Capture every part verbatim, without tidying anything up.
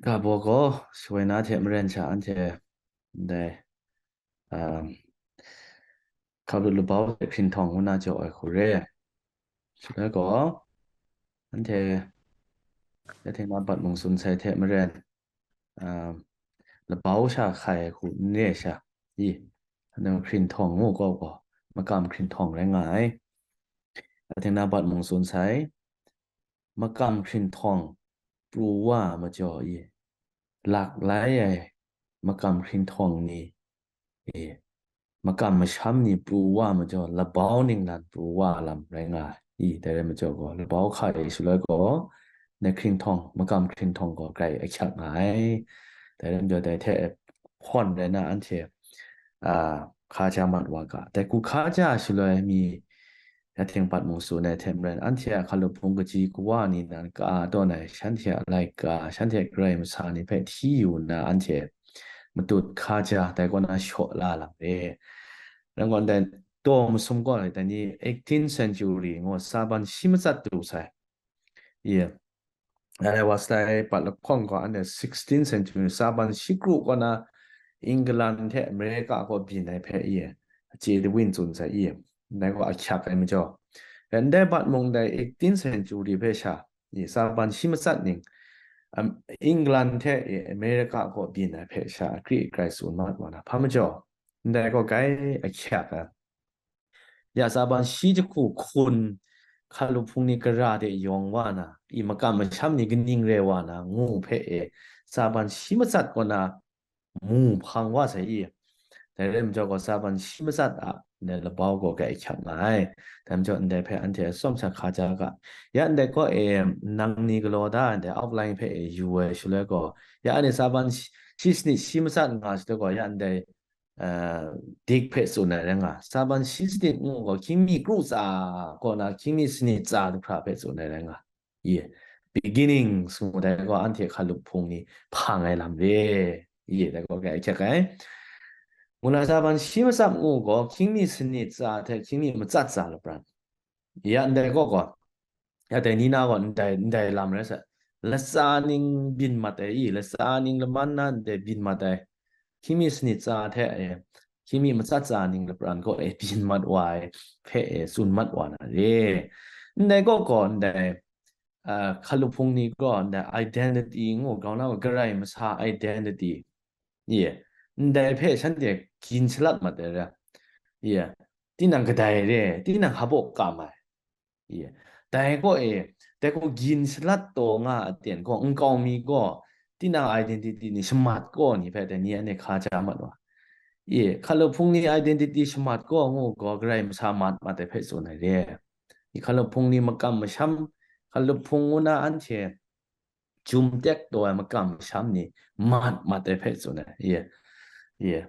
Ga baw gaw, shawai na hte maren sha anhte ndai, um, hkap lut labau hte hkrinhtawng ngu na jaw ai hku re. Shaloi gaw, anhte, ya hte na bat mung tsun sai hte maren, um, labau sha hkai ai hku n re sha, i, anhte hkrinhtawng ngu gaw gaw, makam hkrinhtawng rai nga ai. Ya hte na bat mung tsun sai, makam hkrinhtawng pru wa ai majaw i, lak lai ai makam hkrinhtawng ni, i, makam masham ni pru wa ai majaw, labau ninglan pru wa ai lam rai nga ai. I, dai rai majaw gaw, labau hkai shaloi gaw, ndai hkrinhtawng, makam hkrinhtawng gaw grai ahkyak nga ai. Dai rai majaw, dai hte hpawn rai na anhte, a, hkaja mat wa ga. Dai hku hkaja shaloi mi, ya hte bat mung tsun ai hte maren, anhte a hkalup hpung kaji kawa ni nan ka tawn ai, shanhte a laika, shanhte a karai masa ni hpe hti yu nna, anhte matut hkaja, dai kaw na shaw la lam re. Rai ngai gaw, dai daw masum gaw, dai ni eighteen century ngu, Saban shi matsat du sai. Ye. Dai wa sai pat lahkawng gaw, anhte sixteen century Saban shi kru kaw na England hte America kaw byin ai hpe, ye, chye dawin tsun sai, ye, dai gaw ahkyak ai majaw, ndai bat mung dai eighteen century hpe sha, ye, Saban shi matsat ning, um, England hte, ye, America kaw byin ai hpe sha akri akrai tsun mat wa na, hpa majaw, ndai gaw grai ahkyak ai. Ya, Saban shi jahku hkun hkalup hpung ni gara de yawng wa na, i makam masham ni kaning re wa na, ngu hpe e, Saban shi matsat kaw na mu hpang wa sai i. Dai rai majaw gaw, Saban shi matsat a ndai labau gaw grai ahkyak nga ai. Dai majaw, ndai hpe anhte atsawm sha hkaja ga. Ya, ndai gaw e, nang ni galaw da, ndai outline hpe e yu ai shaloi gaw, ya, anhte Saban shi, shi sanit shi matsat nga shaloi gaw, ya, ndai, uh, dik hpe tsun ai rai nga. Saban shi sanit ngu gaw, hkying mi kru tsa kaw na, hkying mi sanit tsa du hkra hpe tsun ai rai nga. Ye, beginning ngu dai gaw, anhte hkalup hpung ni hpang ai lam re. Ye, dai gaw grai ahkyak ai. Ngu na, Saban shi matsat ngu gaw, hkying mi sanit tsa hte hkying mi matsat tsa lapran. Ya, ndai gaw gaw, ya, dai ni na gaw ndai, ndai lam rai sai. Latsa ning byin mat ai i, latsa ning laman na ndai byin mat ai. Hkying mi sanit tsa hte, e, hkying mi matsat tsa ning lapran gaw, e, byin mat wa ai hpe, e, tsun mat wa na re. Ndai gaw gaw, ndai, a, hkalup hpung ni gaw, ndai identity ngu, grau na gaw, karai masa identity, ye, ndai hpe shanhte gin shalat mat ai ra. Ye, tinang kadai re, tinang hpaw kam ai. Ye, dai gaw e, dai gaw gin shalat taw nga a ten gaw, nkau mi gaw, tinang identity ni shamat gaw ni hpe dai ni anhte hkaja mat wa. Ye, hkalup hpung ni identity shamat gaw ngu gaw, karai masa mat mat ai hpe tsun ai re. Ye, hkalup hpung ni makam masham, hkalup hpung ngu na anhte jum tek taw ai makam masham ni mat mat ai hpe tsun ai. Ye, ye.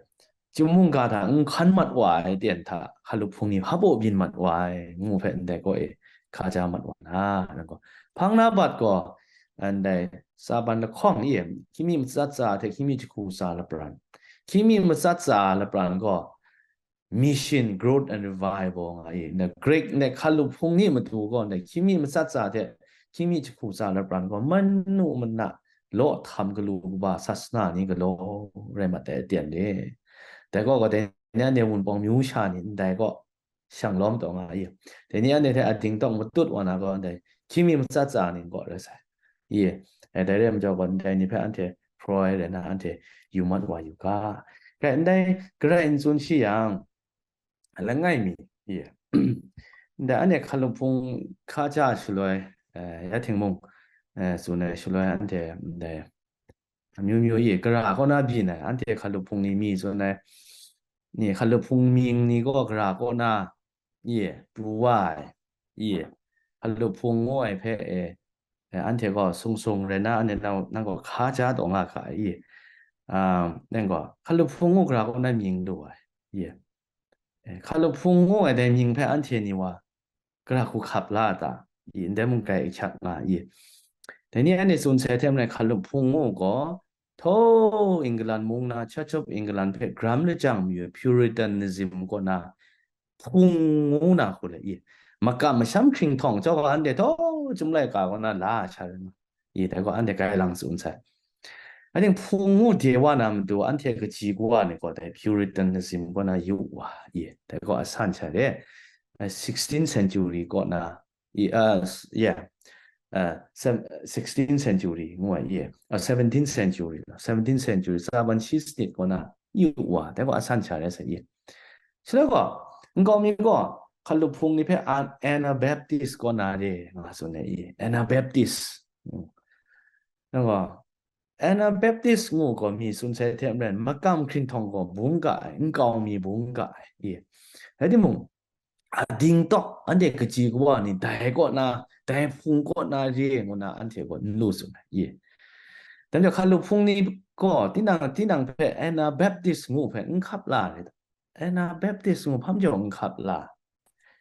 Chyum mungga hta n hkan mat wa ai ten hta, hkalup hpung ni hpaw byin mat wa ai, ngu hpe ndai gaw e, hkaja mat wa na, nang gaw. Hpang na bat gaw, ndai Saban lahkawng e, hkying mi matsat tsa hte hkying mi jahku tsa lapran. Hkying mi matsat tsa lapran gaw, mission growth and revival nga i, ndai Greek ndai hkalup hpung ni matu gaw, ndai hkying mi matsat tsa hte hkying mi jahku tsa lapran gaw, manu mana law htam galu kaba sasana ni galaw rai mat ai aten re. Dai gaw, gaw dai ni anhte Wunpawng myu sha ni ndai gaw shang lawm taw nga i, dai ni anhte hte ading tawng matut wa na gaw, ndai hkying mi matsat tsa ni gaw rai sai. I, e, dai re ai majaw gaw, ndai ni hpe anhte hpraw ai rai na, anhte yu mat wa yu ga. Grai ndai, Karai n tsun shi yang, langai mi, i, ndai anhte hkalup hpung hkaja shaloi, e, ya htingmung, e, tsun ai shaloi, anhte ndai amyu myu i, gara kaw na byin ai, anhte hkalup hpung ni mi tsun ai, ni hkalup hpung mying ni gaw gara kaw na, i, pru wa ai, i, hkalup hpung ngu ai hpe, e, e, anhte gaw sung sung rai na, anhte nang, nang gaw hkaja taw nga ga ai, i, a, nang gaw hkalup hpung ngu gara kaw na mying lu ai, i, e, hkalup hpung ngu ai dai mying hpe anhte ni wa gara hku hkap la a ta? I, ndai mung grai ahkyak nga i. Dai ni anhte tsun sai hte maren, hkalup hpung ngu gaw, htaw England mung na Church of England hpe gram lajang mayu ai Puritanism kaw na hpung ngu na hku le i. Makam masham hkringhtawng chyawm gaw, anhte htaw chyum laika kaw na la ai sha rai nga. I, dai gaw anhte grai lang tsun sai. I think Hpung ngu de wa na matu anhte kaji kawa ni gaw dai Puritanism kaw na yu wa i, dai gaw a san sha re. Uh, sixteenth century kaw na, i, uh, s- yeah, uh, sev- sixteenth century ngu ai i, uh, seventeenth century, seventeenth century, tsaban shi sanit kaw na yu wa, dai gaw a san sha re sa i. Shaloi gaw, nkau mi gaw, Hkalup Hpung ni hpe an- Anabaptist kaw na re, nga tsun ai i, Anabaptist. Mm. Nang gaw, Anabaptist ngu gaw mi tsun sai hte maren, makam hkrinhtawng gaw bung ga ai, nkau mi bung ga ai, i. Rai timung, ading tawk, anhte kaji kawa ni, dai kaw na, dai hpung kaw na re ngu na, anhte gaw n lu tsun ai, i. Dan jau Hkalup Hpung ni gaw, tinang, tinang hpe Anabaptist ngu hpe n hkap la ai, Anabaptist ngu hpa majaw n hkap la.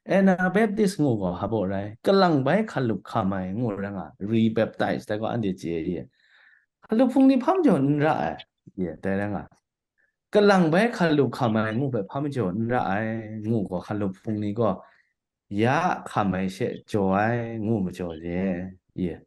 Anabaptist ngu gaw hpa baw rai, kalang bai hkalup hkam ai ngu rai nga, rebaptize dai gaw anhte chye ye. Hkalup Hpung ni hpa majaw n ra ai, ye, dai rai nga. Kalang bai hkalup hkam ai ngu hpe hpa majaw n ra ai, ngu gaw Hkalup Hpung ni gaw, ya hkam ai she jaw ai, ngu majaw ye, ye.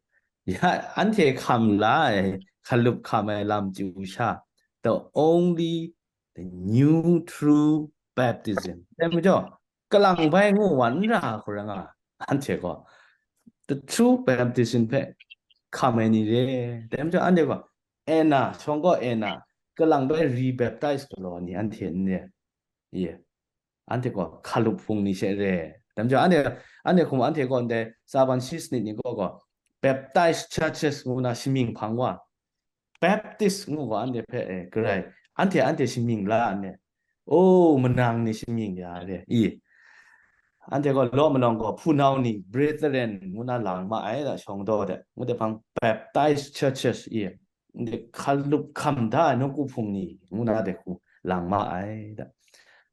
Ya, anhte hkam la ai, hkalup hkam ai lam chyu sha, the only the new true baptism. Dai majaw, kalang bai ngu wa n ra hku rai nga, anhte gaw, the true baptism hpe hkam ai ni re. Dai majaw, anhte gaw, Anna, shawng gaw Anna, kalang bai rebaptize galaw ni anhte n re. Ye. Anhte gaw Hkalup Hpung ni she re. Dai majaw, anhte, anhte hkum anhte gaw ndai tsaban shi sanit ni gaw gaw, Baptist churches ngu na shamying hpang wa, Baptist ngu gaw anhte hpe, eh, garai, anhte, anhte shamying la nne, o, manang ni shamying ya re, i. Anhte gaw law malawng gaw hpunau ni, brethren, ngu na lang ma ai, da shawng daw de, ngu de hpang, Baptist churches, i, nde hkalup hkam da ai nawku hpung ni, ngu na de hku lang ma ai, da.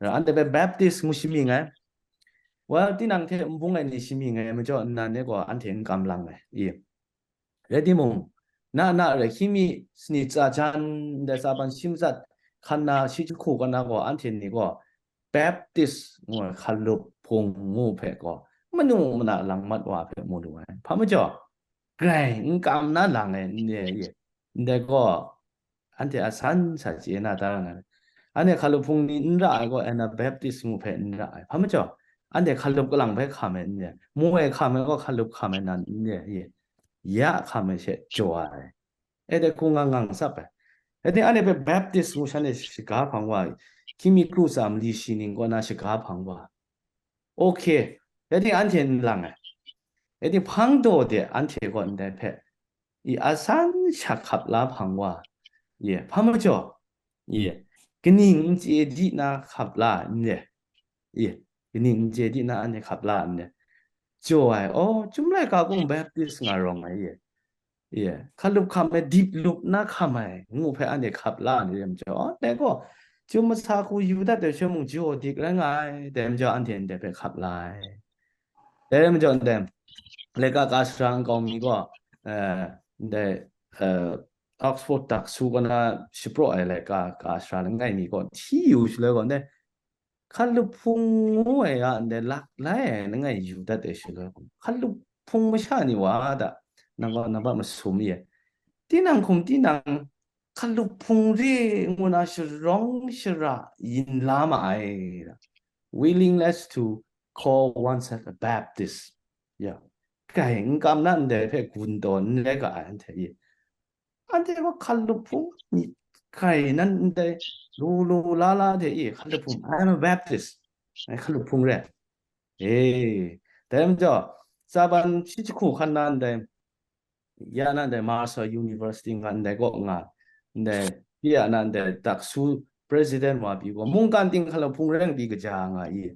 Ra anhte hpe Baptist ngu shamying ai. Well, tinang hte n bung ai ni shamying ai majaw, nnan e gaw anhte n kam lang ai, i. Rai timung, na na rai hkying mi sanit tsa jan, ndai tsaban shi matsat hkan na shi jahku kaw na gaw, anhte ni gaw Baptist ngu ai hkalup hpung ngu hpe gaw, manu mana lang mat wa hpe mu lu ai. Hpa majaw, grai n kam na lang ai, n re ye. Ndai gaw, anhte a san sa chye na da nga ai. Anhte hkalup hpung ni n ra ai gaw, Anabaptist ngu hpe n ra ai. Hpa majaw, anhte hkalup kalang hpe hkam ai n re, mu ai hkam ai gaw hkalup hkam ai nan n re, ye. Ya hkam ai she jaw ai. E de hku ngang ngang tsap ai. Rai timung, anhte hpe Baptist ngu shanhte shaga hpang wa, hkying mi kru tsa mali shi ning kaw na shaga hpang wa. Okay. Rai timung, anhte n lang ai. Rai timung, hpang daw de anhte gaw ndai hpe, i, a san sha hkap la hpang wa. Ye, hpa majaw, ye, kaning n chye di na hkap la n re. Ye, kaning n chye di na anhte hkap la n re. Jaw ai, oh, Chyum laika kung Baptist nga rawng ai, ye. Ye, hkalup hkam ai, dip lup na hkam ai, ngu hpe anhte hkap la ni re majaw, dai gaw, Chyum masa hku yu dat ai sha mung jaw dik rai nga ai, dai majaw anhte ndai hpe hkap la ai. Dai rai majaw ndai, laika ka sara nkau mi gaw, eh, ndai, eh, Oxford daksu kaw na shapraw ai laika ka sara langai mi gaw hti yu shaloi gaw, ndai, hkalup hpung ngu ai a ndai lak lai ai langai yu dat ai shaloi gaw, hkalup hpung masha ni wa da, nang gaw nambat masum ye. Tinang hkum tinang, hkalup hpung re ngu na sharawng shara yin la ma ai, willingness to call oneself a Baptist. Ya, grai n kam na ndai hpe gun taw n rai ga ai anhte ye. Anhte gaw hkalup hpung myit hkai nan ndai, lu lu la la hte e, hkalup hpung, "I am a Baptist." Ngai hkalup hpung re. E, dai majaw, tsaban shi jahku hkan na ndai, ya na ndai Marshall University nga ndai kaw nga, ndai, ya na ndai daksu president wa pyi gaw, mungkan ting hkalup hpung rai pyi kaja nga i.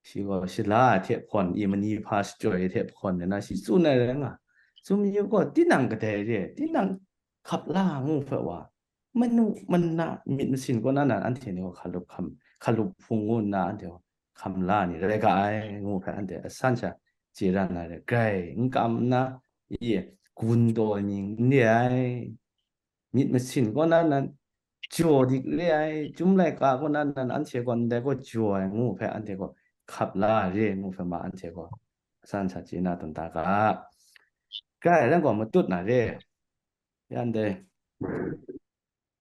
Shi gaw shala ai hte hpawn, i mani hpa shachyoi ai hte hpawn, na shi tsun ai rai nga. Tsun yu gaw, tinang kadai re, tinang hkap la ngu hpe wa, manu mana myit masin kaw na nan anhte ni gaw hkalup hkam, hkalup hpung ngu nna anhte gaw hkam la ni rai ga ai, ngu hpe anhte asan sha chye ra na re, grai n kam nna, i gun taw ai mying n re ai. Myit masin kaw na nan jaw dik re ai, Chyum laika kaw na nan anhte gaw ndai gaw jaw ai ngu hpe anhte gaw hkap la re ngu hpe ma anhte gaw asan sha chye na tawn da ga. Grai rai gaw matut na re. Ya ndai,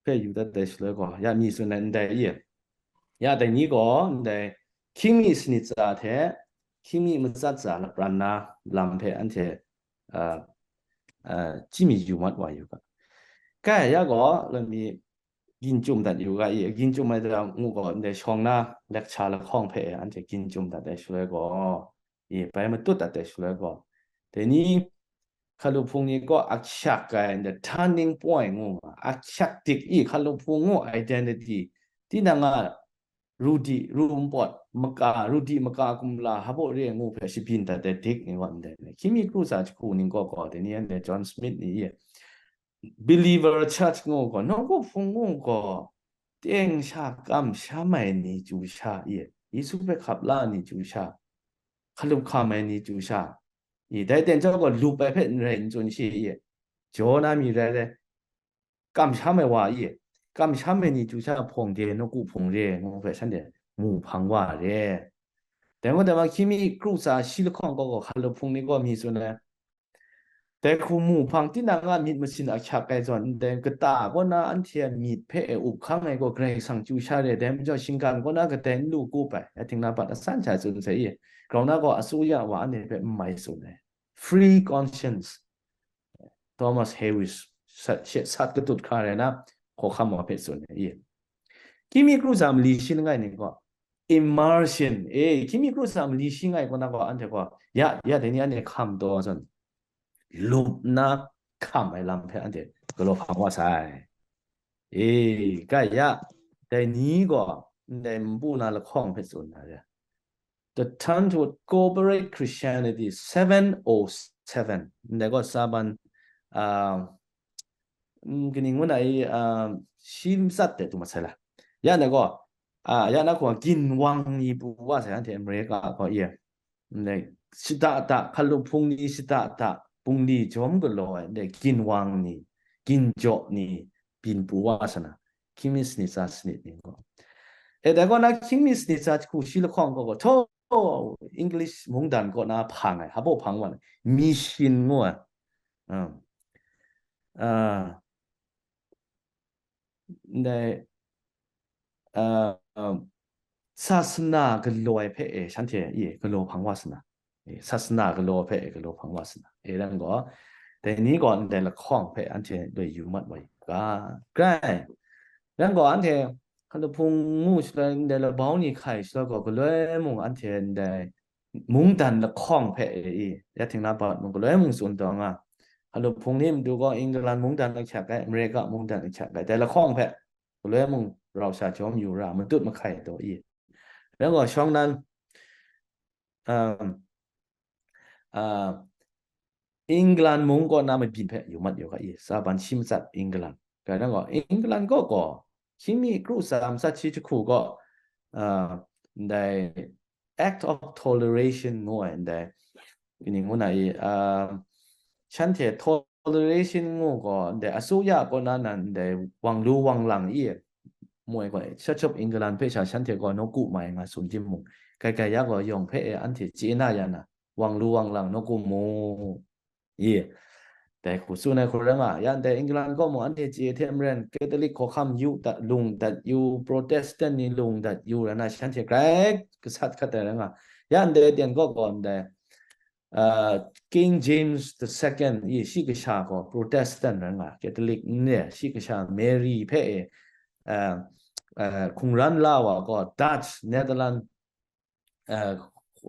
hpe yu dat ai shaloi gaw, ya mi tsun ai ndai i, ya dai ni gaw ndai hkying mi sanit tsa hte hkying mi matsat tsa lapran na lam hpe anhte uh, uh, chyi mi yu mat wa yu ga. Kai ya gaw lami gin chyum dat yu ga i, gin chyum ai da ngu gaw ndai shawng na lecture lahkawng hpe anhte gin chyum dat ai shaloi gaw, i bai matut dat ai shaloi gaw, dai ni hkalup hpung ni gaw ahkyak ai, the turning point ngu ma, ahkyak dik i hkalup hpung ngu identity, tinang a ru di, ru npawt, maka, ru di maka kumla, hpa re ngu hpe shabyin dat ai dik ni wa ndai ni, hkying mi kru tsa jahku ning gaw gaw, dai ni anhte John Smith ni i, believer church ngu gaw, nawku hpung ngu gaw, teng sha kamsham ai ni chyu sha i, Yesu hpe hkap la ni chyu sha, hkalup hkam ai ni chyu sha, i, dai ten chyawm gaw lup ai hpe n rai n tsun shi i, jaw na mi rai rai, kamsham ai wa i, kamsham ai ni chyu sha hpawng de nawku hpung re ngu hpe shanhte mu hpang wa re. Dai ngu dai ma hkying mi kru tsa shi lahkawng gaw gaw hkalup hpung ni gaw mi tsun ai, dai hku mu hpang tinang a myit masin ahkyak ai zawn, ndai kata kaw na anhte a myit hpe e up hkang ai gaw Karai Kasang chyu sha re, dai majaw shinggan kaw na kadai n lu kup ai, ya ting na bat asan sha tsun sai i, grau na gaw asuya wa anhte hpe n mai tsun ai. Free conscience. Thomas Harris sat, she sat katut hkra rai na, hkawhkam wa hpe tsun ai i. Hkying mi kru tsa mali shi langai ni gaw, immersion, e, hkying mi kru tsa mali shi ngai kaw na gaw, anhte gaw, ya, ya, dai ni anhte hkam taw zawn, lup na hkam ai lam hpe anhte galaw hpang wa sai. E, kai ya, dai ni gaw, ndai npu na lahkawng hpe tsun na re. The Turn to Corporate Christianity, seven oh seven. Ndai gaw Saban, ah, mm, kaning ngu na i, ah, shi matsat de tu masai la. Ya ndai gaw, ah, ya na hku ginwang ni pru wa sai, anhte America gaw i. Ndai, shada da, hkalup hpung ni shada da, bungli jawm galaw ai, ndai, ginwang ni, ginjaw ni, byin pru wa sa na, hkying mi sanit tsa sanit ni gaw. E, dai gaw na hkying mi sanit tsa jahku shi lahkawng gaw gaw, htaw, English mungdan kaw na hpang ai, hpa hpang wa ai, mission ngu ai. Ah. Ah. Ndai, ah, ah, sasana galaw ai hpe e, shanhte e galaw hpang wa sa na. E, sasana galaw hpe e galaw hpang wa sa na. E, ran gaw, dai ni gaw ndai lahkawng hpe anhte loi yu mat wa yu ga, grai. Ran gaw anhte hkalup hpung ngu shaloi, ndai labau ni hkai shaloi gaw, galoi mung anhte ndai mungdan lahkawng hpe e i, ya ting na bat mung, galoi mung tsun taw nga. Hkalup hpung ni matu gaw England mungdan ahkyak ai, America mungdan ahkyak ai, dai lahkawng hpe galoi mung rau sha jawm yu ra, matut mahkai taw i. Rai gaw, shawng nan, um, uh, England mung kaw na mabyin hpe yu mat yu ga i, Saban shi matsat England. Rai gaw, England kaw gaw, hkying mi kru tsa matsat shi jahku gaw, uh, ndai Act of Toleration ngu ai ndai, kaning ngu na i, ah, shanhte toleration ngu gaw ndai asuya kaw na nan ndai wang lu wang lang i, moi gaw Church of England hpe sha shanhte gaw nawku mai nga tsun timung, kai kai ya gaw yawng hpe e anhte chye na ya na, wang lu wang lang nawku mu. Ye, dai hku tsun ai hku rai nga, ya ndai England kaw mung anhte chye hte maren, Catholic hkawhkam yu dat, lung dat yu, Protestant ni lung dat yu rai na, shanhte grai gasat hkat ai rai nga. Ya ndai aten kaw gaw ndai, uh, King James the Second i shi kasha gaw Protestant rai nga, Catholic n re, shi kasha Mary hpe e, uh, uh, hkungran la wa gaw Dutch, Netherlands, uh,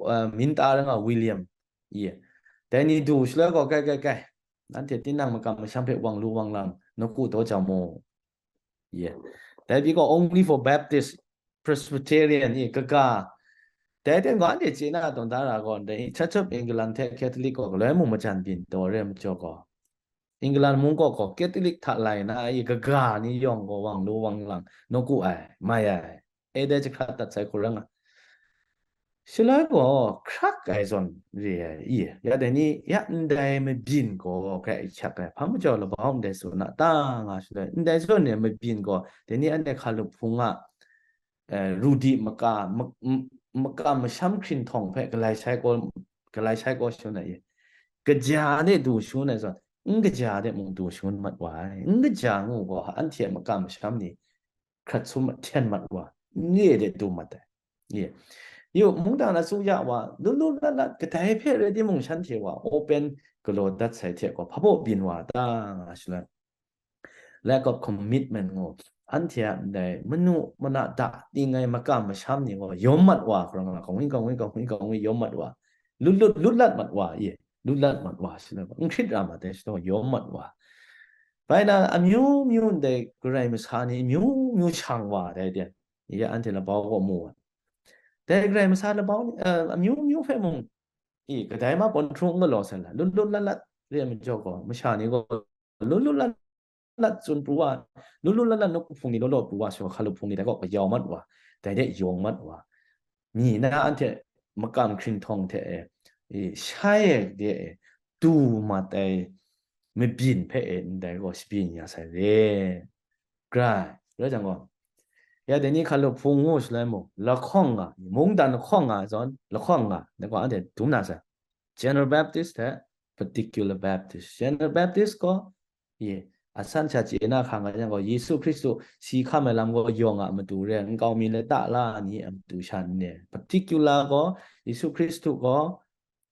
uh, minta rai nga William. Ye. Dai ni du shaloi gaw, kai, kai, kai. Nanhte tinang makam masham hpe wang lu wang lang, nawku taw jau mu. Ye. Dai pyi gaw only for Baptist, Presbyterian, ye, kaga. Dai ten gaw anhte chye na tawn da ra gaw, dai Church of England hte Catholic gaw galoi mung majan byin taw re majaw gaw, England mung kaw gaw Catholic hta lai na i kaga ni yawng gaw wang lu wang lang, nawku ai, mai ai. E dai jahkrat dat sai hku rai nga. Shaloi gaw hkrak ai zawn re ai i, ya dai ni, ya ndai mabyin gaw grai hkyak ai, hpa majaw labau ndai tsun a ta nga shaloi, ndai zawn ni mabyin gaw, dai ni anhte hkalup hpung a, eh, ru di maka, ma-, m-, makam masham hkrinhtawng hpe galai shai gaw, galai shai gaw shangun ai i, kaja de du shangun ai zawn, n kaja de mung du shangun mat wa ai. N kaja ngu gaw, anhte a makam masham ni hkrat sum hten mat wa, n re de du mat ai. Ye. Yu, mungdan na tsu ya wa, lu lu lat lat kadai hpe rai timung shanhte wa open galaw dat sai hte gaw, hpa baw byin wa ta nga shaloi, lack of commitment ngu, anhte a ndai manu mana da ting ai makam masham ni gaw yawm mat wa, hkra nga, kangwi, kangwi, kangwi, kangwi yawm mat wa, lut lut, lut lat mat wa, ye, lut lat mat wa, shaloi gaw, n hkrit ra mat ai, shaloi gaw yawm mat wa. Bai na, amyu myu ndai Karai masa ni amyu myu shang wa dai de, ye, anhte labau gaw mu wa. Dai Karai masa labau ni, eh, amyu myu hpe mung, i, kadai ma pawn hkrung n galaw sai la, lut lut lat lat re ai majaw gaw, masha ni gaw lut lut lat lat tsun pru wa, lut lut lat lat nawku hpung ni law law pru wa, shaw hkalup hpung ni dai gaw kayau mat wa, dai de yawng mat wa. Mi na anhte makam hkrinhtawng hte e, e, shai ai de e, du mat ai mabyin hpe e, ndai gaw shabyin ya sai re. Grai, rai jang gaw, ya dai ni hkalup hpung ngu shaloi mung, lahkawng nga, mungdan lahkawng nga zawn, lahkawng nga, dai gaw anhte dum na sai. General Baptist hte Particular Baptist. General Baptist gaw, ye, asan sha chye na hkang nga yang gaw, Yesu Hkristu si hkam ai lam gaw yawng a matu re, nkau mi lata la ni a matu sha n re. Particular gaw, Yesu Hkristu gaw,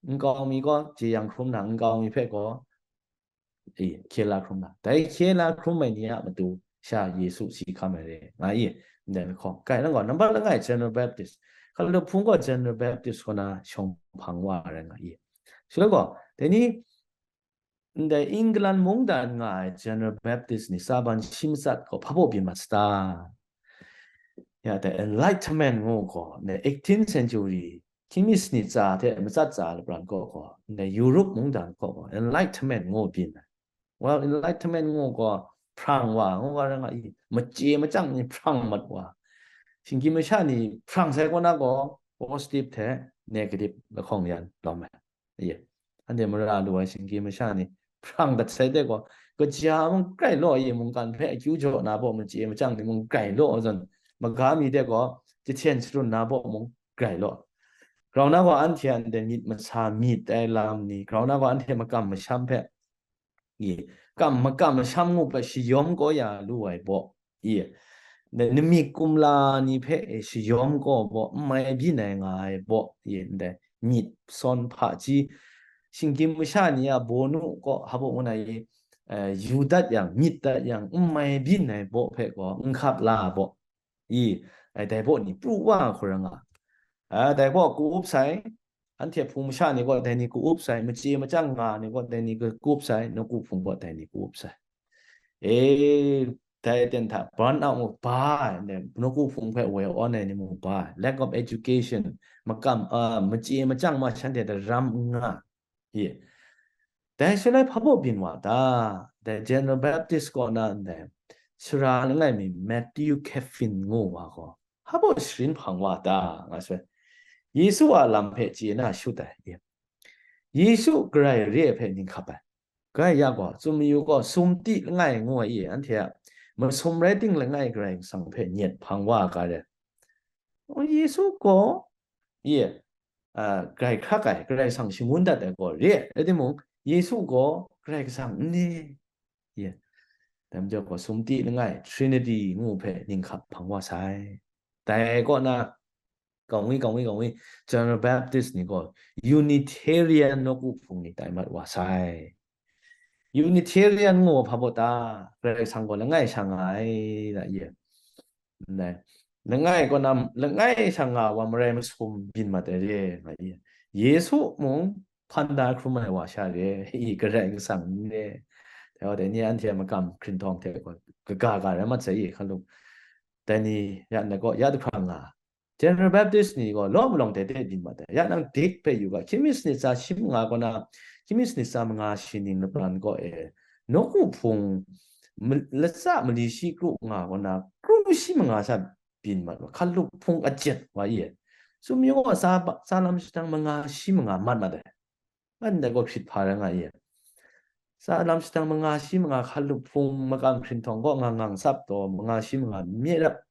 nkau mi gaw jeyang hkrum na, nkau mi hpe gaw, e, hkye la hkrum na. Dai hkye la hkrum ai ni a matu sha Yesu si hkam ai re, nga i, ndai lahkawng. Kai nang gaw, nambat langai General Baptist. Hkalup hpung gaw General Baptist kaw na shawng hpang wa ai rai nga i. Shaloi gaw, dai ni, ndai England mungdan nga ai General Baptist ni Saban shi matsat gaw hpa baw byin mat sata? Ya, dai Enlightenment ngu gaw, ndai eighteenth century, hkying mi sanit tsa hte matsat tsa lapran kaw gaw, ndai Europe mungdan kaw gaw, Enlightenment ngu byin ai. Well, Enlightenment ngu gaw, hprang wa, ngu wa rai nga i, machye machyang ni hprang mat wa. Shinggyim masha ni hprang sai kaw na gaw, positive hte negative lahkawng yan lawm ai. Ye. Anhte mara lu ai shinggyim masha ni hprang dat sai de gaw, kaja mung grai law, ye, mungkan hpe akyu jaw na baw machye machyang ni mung grai law zawn, maga mi de gaw, jahten sharun na baw mung grai law. Grau na gaw anhte a ndai myit masa myit ai lam ni, grau na gaw anhte makam masham hpe, i, kam, makam masham ngu hpe shayawm kaw ya lu ai baw, i, na-, namik kumla ni hpe, e, shayawm kaw baw, n mai byin ai nga ai baw, i, ndai myit sawn hpaji, shinggyim masha ni a bawnu kaw hpa baw ngu na i, eh, yu dat yang, myit dat yang, n mai byin ai baw hpe gaw, n hkap la ai baw, i, ai dai baw ni pru wa hkra nga. A, dai gaw ku up sai, anhte hpung masha ni gaw dai ni ku up sai, machye machyang nga ni gaw dai ni ku up sai, nawku hpung gaw dai ni ku up sai. E, dai aten hta burn out mu ba ai, nawku hpung hpe woi awn ai ni mu ba ai, lack of education, makam, a, machye machyang ma shanhte daram n nga. Ye. Dai shaloi hpa baw byin wa ta? Dai General Baptist kaw na ndai sara langai mi Matthew Caffin ngu wa gaw, hpa baw sharin hpang wa ta, nga sai. Yesu a lam hpe chye na shut ai. Ye. Yesu Karai re ai hpe ninghkap ai. Karai ya gaw, tsun mayu gaw, sumti langai ngu ai, anhte a masum rai ting langai Karai Kasang hpe nyet hpang wa ga re. O, Yesu gaw, ye, a, grai hkrak ai, Karai Kasang shangun dat ai gaw re, rai timung, Yesu gaw Karai Kasang n re? Ye. Dai majaw gaw, sumti langai, Trinity ngu hpe ninghkap hpang wa sai. Dai kaw na, kangwi, kangwi, kangwi, John the Baptist ni gaw Unitarian nawku hpung ni tai mat wa sai. Unitarian ngu hpa baw ta, Karai Kasang gaw langai sha nga ai, da ye. Ndai, langai kaw na, langai sha nga wa marai masum byin mat ai re, nga ye. Yesu mung hpan da hkrum ai wa sha re, i Karai Kasang n re. Dai wa dai ni anhte a makam hkrinhtawng hte gaw kaga ga rai mat sai i, hkalu. Dai ni ya ndai gaw, ya jahprang nga. General Baptist ni gaw law malawng dai de byin mat ai. Ya nang dik hpe yu ga, hkying mi sanit tsa shi manga kaw na, hkying mi sanit tsa manga shi ning lapran kaw e, nawku hpung ma-, latsa mali shi kru nga kaw na, kru shi manga sha byin mat wa, hkalup hpung ajet wa i e. Sumying gaw tsa ba-, tsa lam shatang manga shi manga mat mat ai. Ngan dai gaw hkrit hpa rai nga i e. Tsa lam shatang manga shi manga hkalup hpung makam hkrinhtawng kaw ngang ngang tsap taw, manga shi manga mye rap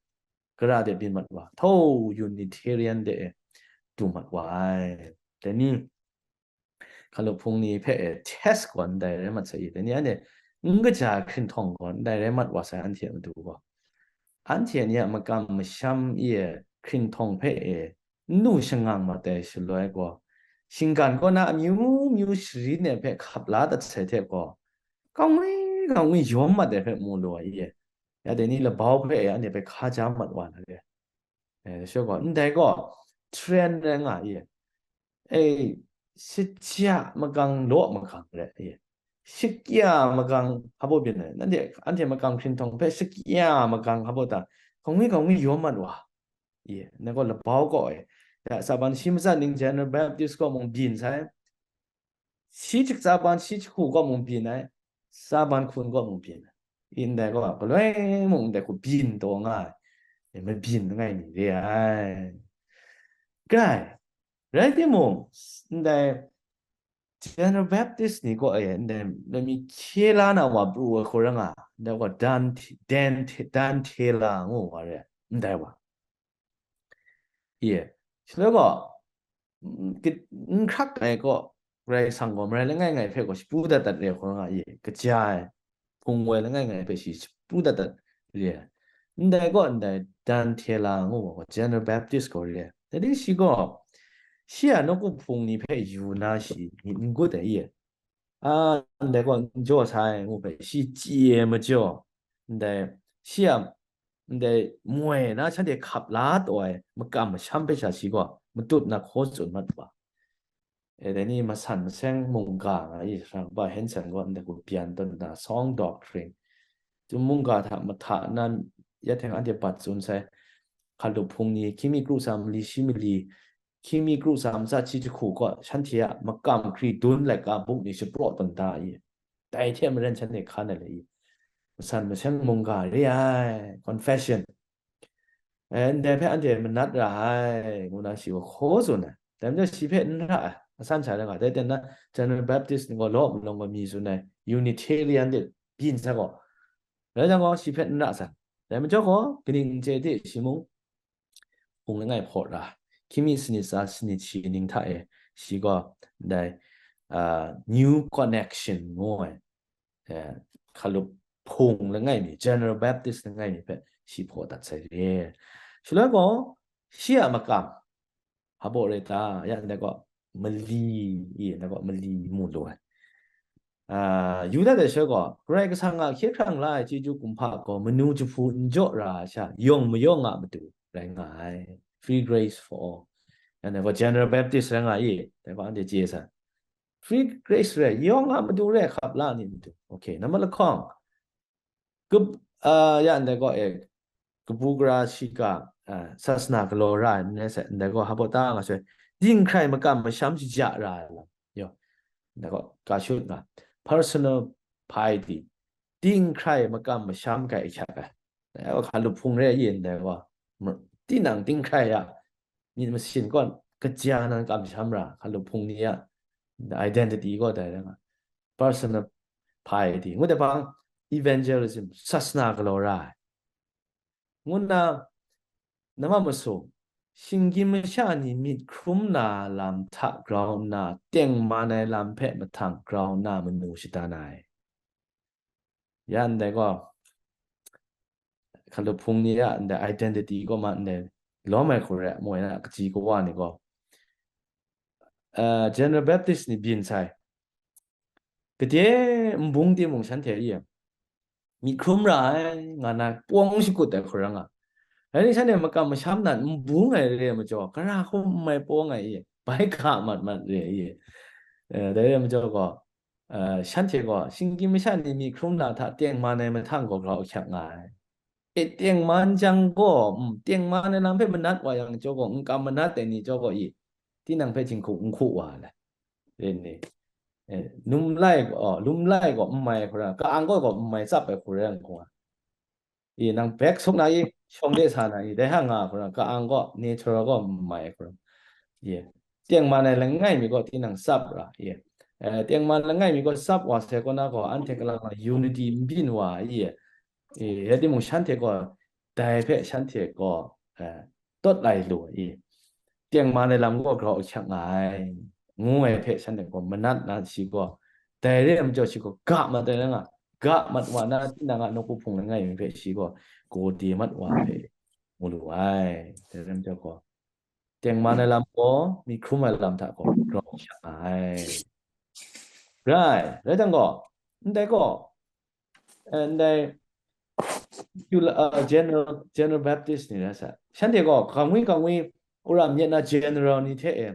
gara de byin mat wa, htaw Unitarian de e du mat wa ai. Dai ni, hkalup hpung ni hpe e test gaw ndai rai mat sai i, dai ni anhte n kaja hkrinhtawng gaw ndai rai mat wa sai, anhte a matu gaw. Anhte ni a makam masham e hkrinhtawng hpe e n lu shangang mat ai shaloi gaw, shinggan kaw na amyu myu sharin ai hpe hkap la dat sai hte gaw, kangwi kangwi yawm mat ai hpe mu lu ai i, ya dai ni labau hpe e anhte hpe hkaja mat wa na re. Eh, shu gaw, ndai gaw, trend rai nga i. E, shakya magang law magang re i. Shakya magang habo byin ai. Nanhte, anhte makam hkrinhtawng hpe shakya magang habo ta, kangwi kangwi yawm mat wa. I, ndai gaw labau kaw e. Ya, Saban shi matsat ning General Baptist kaw mung byin sai. Shi shik Saban shi jahku kaw mung byin ai. Saban hkun kaw mung byin ai. I ndai gaw, galoi mung ndai hku byin taw nga ai. E, mabyin langai mi re ai. Grai, rai timung, ndai General Baptist ni gaw e, ndai, ndai mi hkye la na wa pru ai hku rai nga, ndai gaw Dan, Dan, Dan Taylor ngu wa re, ndai wa. Ye, shaloi gaw, mm, ki-, n hkrak ai gaw, Karai Kasang gaw marai langai ngai hpe gaw shapu dat dat re ai hku rai nga, ye, kaja ai, hpung woi langai ngai hpe shi shapu dat dat re ai. Ndai gaw ndai Dan Taylor ngu wa gaw General Baptist gaw re ai. Dai ni shi gaw, shi a nawku hpung ni hpe yu na shi myit n gut ai i? A, ndai gaw n jaw sai ngu hpe shi chye ai majaw, ndai shi a, ndai moi na shanhte hkap la taw ai makam masham hpe sha shi gaw matut na hkaw tsun mat wa. E, dai ni masan maseng mungga nga i, Shara Henson gaw ndai hku byan tawn na, song doctrine, Chyum mungga hta mahta na, ya hte anhte bat tsun sai, hkalup hpung ni, hkying mi kru tsa mali shi mali, hkying mi kru tsa matsat shi jahku gaw, shanhte a makam hkri dun laika buk ni shapraw tawn da i, dai hte maren shanhte hkan ai le i, masan maseng mungga re ai, confession. E, ndai hpe anhte manat ra ai, ngu na shi gaw hkaw tsun ai. Dai majaw shi hpe n ra ai, asan sha rai nga, dai ten na General Baptist ni gaw law malawng gaw mi tsun ai, Unitarian de byin sa gaw, rai jang gaw, shi hpe n ra sai. Dai majaw gaw, kaning n chye de, shi mung hpung langai hpaw ra, hkying mi sanit tsa sanit shi ning hta e, shi gaw, ndai, a, New Connection ngu ai, eh, hkalup hpung langai mi, General Baptist langai mi hpe shi hpaw dat sai re. Shaloi gaw, shi a makam, hpaw rai ta, ya ndai gaw, mali, i, ndai gaw, mali mu lu ai. Ah, Yuda de shaloi gaw, Karai Kasang a hkye hkrang la ai chyeju kumhpa gaw, manu jahpu n jaw ra ai sha, yawng mayawng a matu rai nga ai. Free grace for all. Ya ndai gaw, General Baptist rai nga i, dai gaw, anhte chye sai. Free grace re, yawng a matu re, hkap la ni matu. Okay, nambat lahkawng. Kap-, ah, ya ndai gaw e, kabu gara shiga, ah, sasana galaw ra ai, ndai se, ndai gaw hpaw ta nga sai, dinghkrai makam masham shaja ra ai lam. Yo, ndai gaw, ka shut nga, personal piety, dinghkrai makam masham kai ahkyak ai. Ndai gaw, hkalup hpung re yin ndai gaw, ma-, tinang dinghkrai a, myit masin kaw, kaja nan kamsham ra, hkalup hpung ni a, identity gaw dai rai nga, personal piety. Ngut ai hpang, evangelism, sasana galaw ra ai. Ngu nna, nama masu, shinggyim masha ni myit hkrum na lam hta grau nna, tengman ai lam hpe mahtang grau nna manu shadan ai. Ya ndai gaw, hkalup hpung ni a ndai identity kaw ma ndai lawm ai hku re, moi na kaji kawa ni gaw, eh, General Baptist ni byin sai. Gade nbung timung shanhte e, myit hkrum ra ai, nga na pawng shakut ai hku rai nga. Rai nna shanhte makam masham nan nbung ai re ai majaw, gara hkum n mai pawng ai e, bai ga mat mat re ai e. Eh, dai re ai majaw gaw, eh, shanhte gaw, shinggyim masha ni myit hkrum na hta tengman ai mahtang gaw grau ahkyak nga ai. E, tengman jang gaw, mm, tengman ai lam hpe manat wa yang chyawm gaw, n kam manat ai ni chyawm gaw, i, tinang hpe jinghku n hku wa ai. Rin ni? Eh, num lai gaw, oh, lum lai gaw n mai hku ra, ka-ang gaw gaw n mai tsap ai hku rai ai hku nga. I, nang bek suk na i, shawng de sa na i, dai hang nga hku ra, ka-ang gaw, natural gaw n mai hku ra. Ye. Tengman ai langai mi gaw tinang tsap ra, ye. Eh, tengman langai mi gaw tsap wa sai kaw na gaw, anhte kalang na unity n byin wa, ye. E, rai timung, shanhte gaw, dai hpe shanhte gaw, eh, tawt lai lu, i, tengman ai lam gaw grau ahkyak nga ai. ngu ai hpe shanhte gaw manat na shi gaw, dai re ai majaw shi gaw ga mat ai nga, ga mat wa na tinang a nawku hpung langai mi hpe shi gaw gawde mat wa hpe mu lu ai. Dai re ai majaw gaw, tengman ai lam gaw, myi hkrum ai lam hta gaw grau sha nga ai. Rai, rai jang gaw, ndai gaw, eh, ndai, secular, uh, General, General Baptist ni rai sa. Shanhte gaw, kangwi kangwi, wora myit na General ni hte e,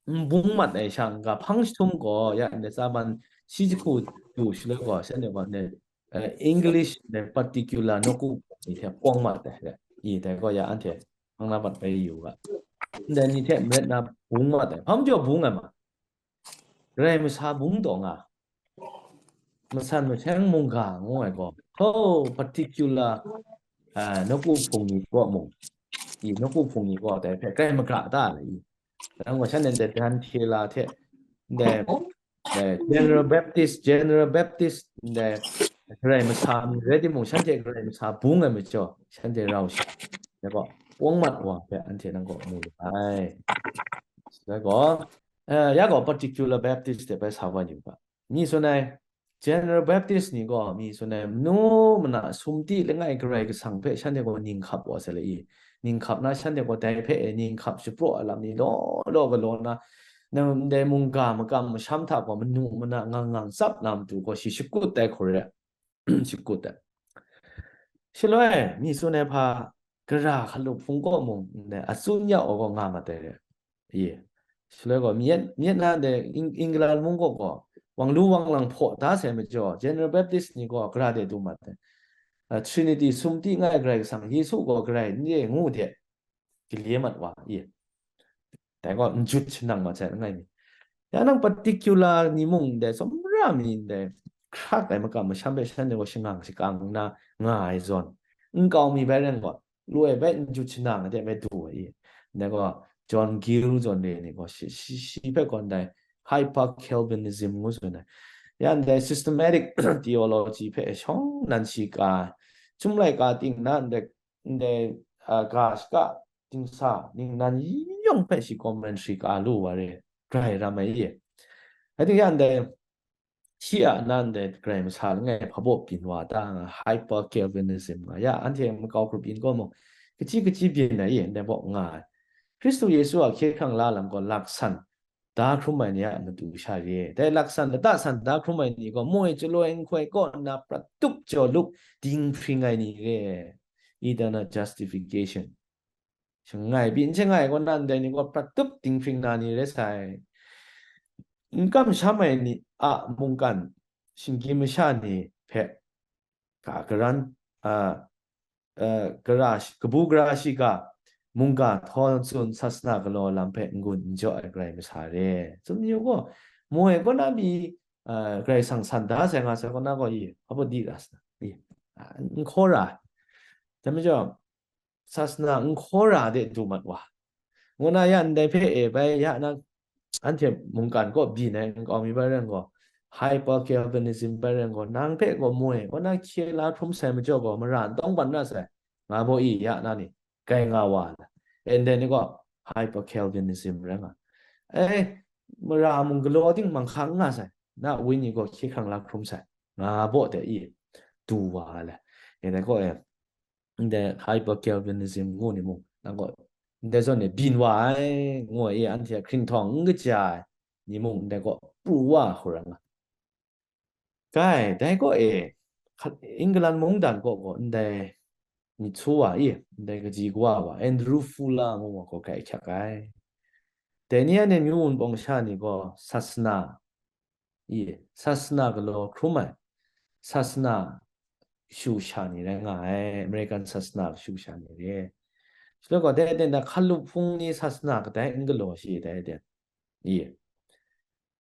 n bung mat ai sha n ga hpang jahtum gaw, ya ndai tsaman shi jahku du shaloi gaw, shanhte gaw ndai, eh, English ndai particular nawku ni hte pawng mat ai, i dai gaw ya anhte hpang na bat bai yu ga. Ndai ni hte marat na bung mat ai, hpa majaw bung ai ma, Karai masa bung taw nga, masan maseng mungga ngu ai gaw, ho, particular, ah, nawku hpung ni kaw mung, i nawku hpung ni kaw dai hpe grai magra ta ai i. Nang gaw shan ndai dan hte la hte, ndai, ndai General Baptist, General Baptist, ndai Karai masa mi rai timung, shanhte Karai masa bung ai majaw, shanhte rau sha, dai gaw, pawng mat wa hpe anhte nang kaw mu lu ai. Dai gaw, eh, ya gaw particular Baptist de bai sa wa yu ga. Mi tsun ai, General Baptist ni gaw, mi tsun ai, manu mana sumti langai Karai Kasang hpe shanhte gaw ning hkap wa sai le i, ning hkap na shanhte gaw dai hpe e ning hkap shapraw ai lam ni law law galaw na, na, ndai mungga makam masham hta gaw manu mana ngang ngang tsap na matu gaw shi shakut ai hkore, shakut ai. Shaloi, mi tsun ai hpa, gara hkalup hpung kaw mung, ndai atsun ya wa gaw nga mat ai re. Ye. Shaloi gaw, myit, myit na ndai Eng-, England mung kaw gaw, wang lu wang lang hpaw da sai majaw, General Baptist ni gaw gara de du mat ai. Ah, Trinity sumti ngai Karai Kasang, Yesu gaw Karai n re ngu de, gale mat wa, ye. Dai gaw, n jut shanang mat sai, langai mi. Ya nang particular ni mung ndai, tsawmra mi ndai, hkrak ai makam masham hpe shanhte gaw shangang shakang nna nga ai zawn, nkau mi bai ren gaw, loi bai n jut shanang ai hte bai du ai i. Ndai gaw, John Gill zawn re ni gaw, shi, shi, shi hpe gaw ndai, Hyper Calvinism ngu tsun ai. Ya ndai systematic theology hpe shawng nan shi ka, Chyum laika ting na ndai, ndai, ah, ga shaka dingsa ningnan yawng hpe shi commentary ka lu wa re, grai ram ai i. Rai timung, ya ndai, shi a nan ndai Karai masa langai hpabaw byin wa ta nga, Hyper Calvinism nga, ya anhte makau grup yin gaw mung, kaji kaji byin ai i, ndai baw nga ai. Hkristu Yesu a hkye hkrang la lam gaw laksan da hkrum ai ni a matu sha re. Dai laksan lata san da hkrum ai ni gaw moi chyaloi nhtoi kaw nna prat tup jaw lup dinghpring ai ni re. Eternal justification. Shangai byin shangai kaw nan dai ni gaw prat tup dinghpring na ni re sai. N kamsham ai ni a mungkan shinggyim masha ni hpe ka karan, a, a, gara shi-, kabu gara shiga, mungga htaw tsun sasana galaw lam hpe n-gun n jaw ai Karai masa re. Tsun yu gaw, moi kaw na pyi, a, Karai Kasang san da sai nga sai kaw na gaw i, hpa baw di ra sa, i, a, n hkaw ra. Dai majaw, sasana n hkaw ra de du mat wa. Ngu na ya ndai hpe e bai, ya na anhte mungkan kaw byin ai nkau mi bai ren gaw, Hyper Calvinism bai ren gaw, nang hpe gaw moi, kaw na hkye la hkrum sai majaw gaw, mara n tawng ban ra sai, nga baw i, ya na ni, grai nga wa ai. And then ni gaw, Hyper Calvinism rai nga. Eh, mara mung galaw ting manghkang n nga sai, na wenyi gaw hkye hkrang la hkrum sai, nga baw de i, du wa ai le. And then gaw, eh, ndai Hyper Calvinism ngu ni mung, nang gaw, ndai zawn e byin wa ai, ngu ai, anhte a hkringhtawng n kaja ai ni mung, ndai gaw pru wa hkau ra nga. Kai, dai gaw e, hkat-, England mungdan kaw gaw, ndai myit su wa i, ndai kaji kawa wa, Andrew Fuller ngu wa gaw kai hkyak ai. Dai ni a ni myu wunpawng sha ni gaw, sasana, i, sasana galaw hkrum ai, sasana shu sha ni rai nga ai, American sasana shu sha ni re. Shaloi gaw, dai aten hta hkalup hpung ni sasana kadai n galaw shi, dai aten. I.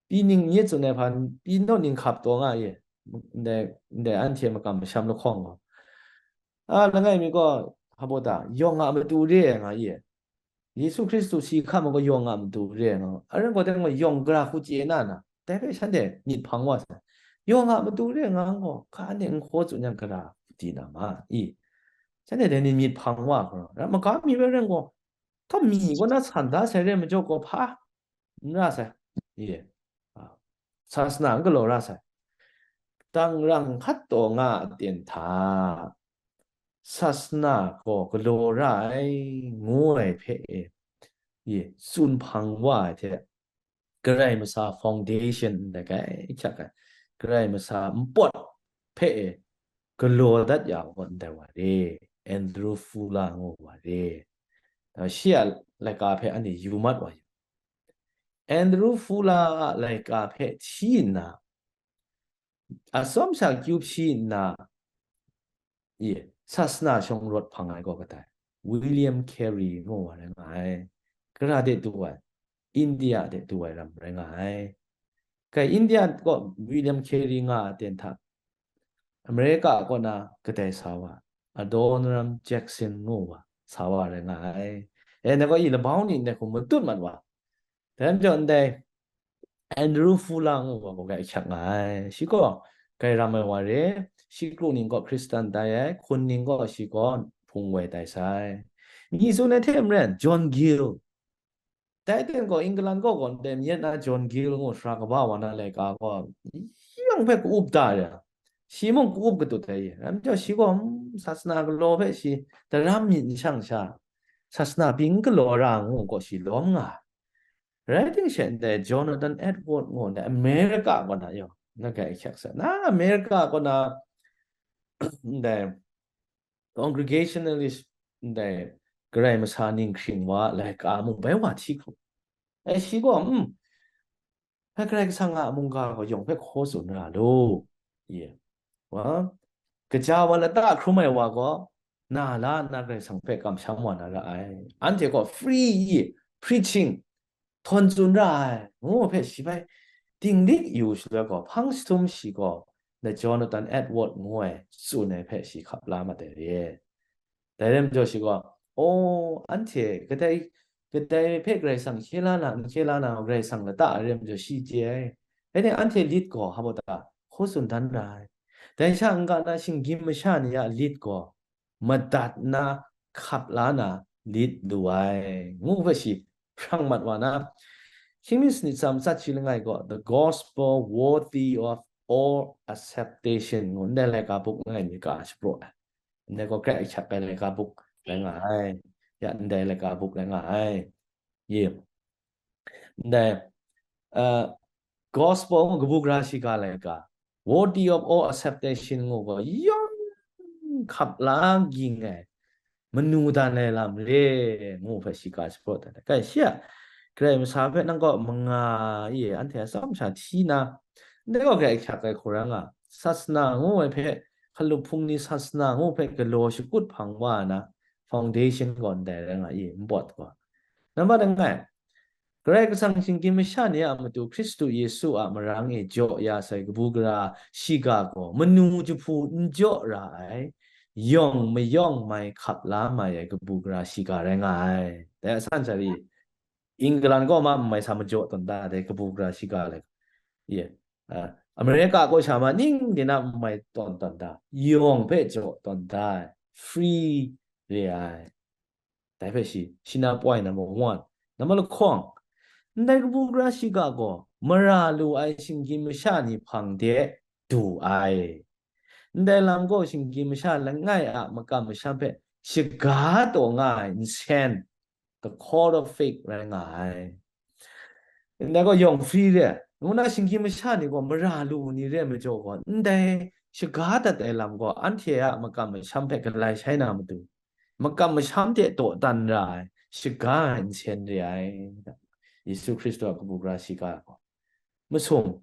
Pyi ning myit tsun ai hpa, pyi naw ning hkap taw nga i. Ndai, ndai anhte makam masham lahkawng gaw. A, langai mi gaw, hpa baw ta, yawng a matu re ai nga i. Yesu Hkristu si hkam ai gaw yawng a matu re ai nga. A rai gaw, dai gaw yawng gara hku chye na na, dai hpe shanhte myit hpang wa sai. Yawng a matu re ai nga gaw, hka ne n hkaw tsun yang gara hku di na ma i. Shanhte dai ni myit hpang wa hkra, ra maga mi bai rai gaw, hta mi kaw na san da sai re majaw gaw hpa n ra sai. Ye. Sasana n galaw ra sai. Tangrang hkat taw nga a ten hta, sasana gaw galaw ra ai, ngu ai hpe e, ye, tsun hpang wa ai hte, Karai Masa foundation ndai kai hkyak ai, Karai Masa npawt hpe e galaw dat ya wa ndai wa re, Andrew Fuller ngu wa re. Shi a laika hpe anhte yu mat wa yu. Andrew Fuller a laika hpe hti nna, atsawm sha kyu hpyi nna, ye, sasana shawng rawt hpang ai gaw kadai? William Carey ngu wa rai nga ai. Gara de du ai? India de du ai ram rai nga ai. Kai India kaw William Carey nga a ten hta, America kaw na kadai sa wa? Adoniram Judson ngu wa sa wa rai nga ai. E, na gaw i labau ni ndai hkum matut mat wa. Dai majaw ndai Andrew Fuller ngu wa gaw kai hkyak nga ai. Shi gaw kai ram ai wa re, shi kru ning gaw Hkristan tai ai, hkun ning gaw shi gaw hpung woi tai sai. Myi tsun ai hte maren, John Gill, dai ten gaw England kaw gaw ndai myit na John Gill ngu sara kaba wa na laika gaw, yawng hpe ka-up da ya, shi mung ka-up katut ai, rai majaw shi gaw, mm, sasana galaw hpe shi daram myit n shang sha, sasana pyi n galaw ra ngu gaw shi lawm nga ai. Rai timung she ndai Jonathan Edward ngu ndai America kaw na yawng na kai hkyak sai. Na America kaw na ndai Congregationalist ndai Karai Masa ning hkring wa laika mung bai wa hti hkrum. E, shi gaw, mm, hpe Karai Kasang a mungga gaw yawng hpe hkaw tsun ra lu. Ye. Wa, kaja wa lata hkrum ai wa gaw, na la nna Karai Kasang hpe kamsham wa na ra ai. Anhte gaw free preaching htawn tsun ra ai, ngu hpe shi bai dinglik yu shaloi gaw, hpang jahtum shi gaw, The Jonathan Edward ngu ai tsun ai hpe shi hkap la mat ai re. Dai rai majaw shi gaw, "O, anhte kadai, kadai hpe Karai Kasang hkye la na, n hkye la na, Karai Kasang lata ai rai majaw shi chye ai. Rai timung, anhte lit gaw, hpa baw ta, hkaw tsun dan ra ai. Dai sha n-ga na, shinggyim masha ni a lit gaw, madat nna hkap la na lit lu ai," ngu hpe shi hprang mat wa na, hkying mi sanit tsa matsat shi langai gaw, The Gospel Worthy of All Acceptation ngu ndai laika buk langai mi ka shapraw ai. Ndai gaw Karai Kasang ai laika buk rai nga ai. Ya, ndai laika buk rai nga ai. Ye. Ndai, uh, Gospel ngu, kabu gara shiga laika, Worthy of All Acceptation ngu gaw, yawng hkap la ging ai, manu dan ai lam re, ngu hpe shi ka shapraw dat ai. Kai, shi a Karai Masa hpe nang kaw manga e anhte atsawm sha hti na, ndai gaw Karai Kasang ai hku rai nga, sasana ngu ai hpe, hkalup hpung ni sasana ngu hpe galaw shakut hpang wa na, foundation gaw ndai rai nga i, npawt gaw. Nambat langai, Karai Kasang shinggyim masha ni a matu Hkristu Yesu a marang e jaw ya sai kabu gara shiga gaw, manu jahpu n jaw ra ai, yawng mayawng mai hkap la mai ai kabu gara shiga rai nga ai. Dai a san shari, England kaw ma n mai sa majaw tawn da, dai kabu gara shiga lai. Ye. Ah, America kaw sha ma ning de na n mai tawn tawn da, yawng hpe jaw tawn da ai, free re ai. Dai hpe shi, shi na point number one. Nambat lahkawng, ndai kabu gara shiga gaw mara lu ai shinggyim masha ni hpang de du ai. Ndai lam gaw shinggyim masha langai a makam masham hpe shaga taw nga ai nsen, the core of faith rai nga ai. Ndai gaw yawng free re, ngu na shinggyim masha ni gaw mara lu ni re majaw gaw, ndai shaga dat ai lam gaw anhte a makam masham hpe galai shai na matu, makam masham hte dawdan ra ai, shaga ai nsen re ai. Yesu Hkristu a kabu gara shiga gaw, masum,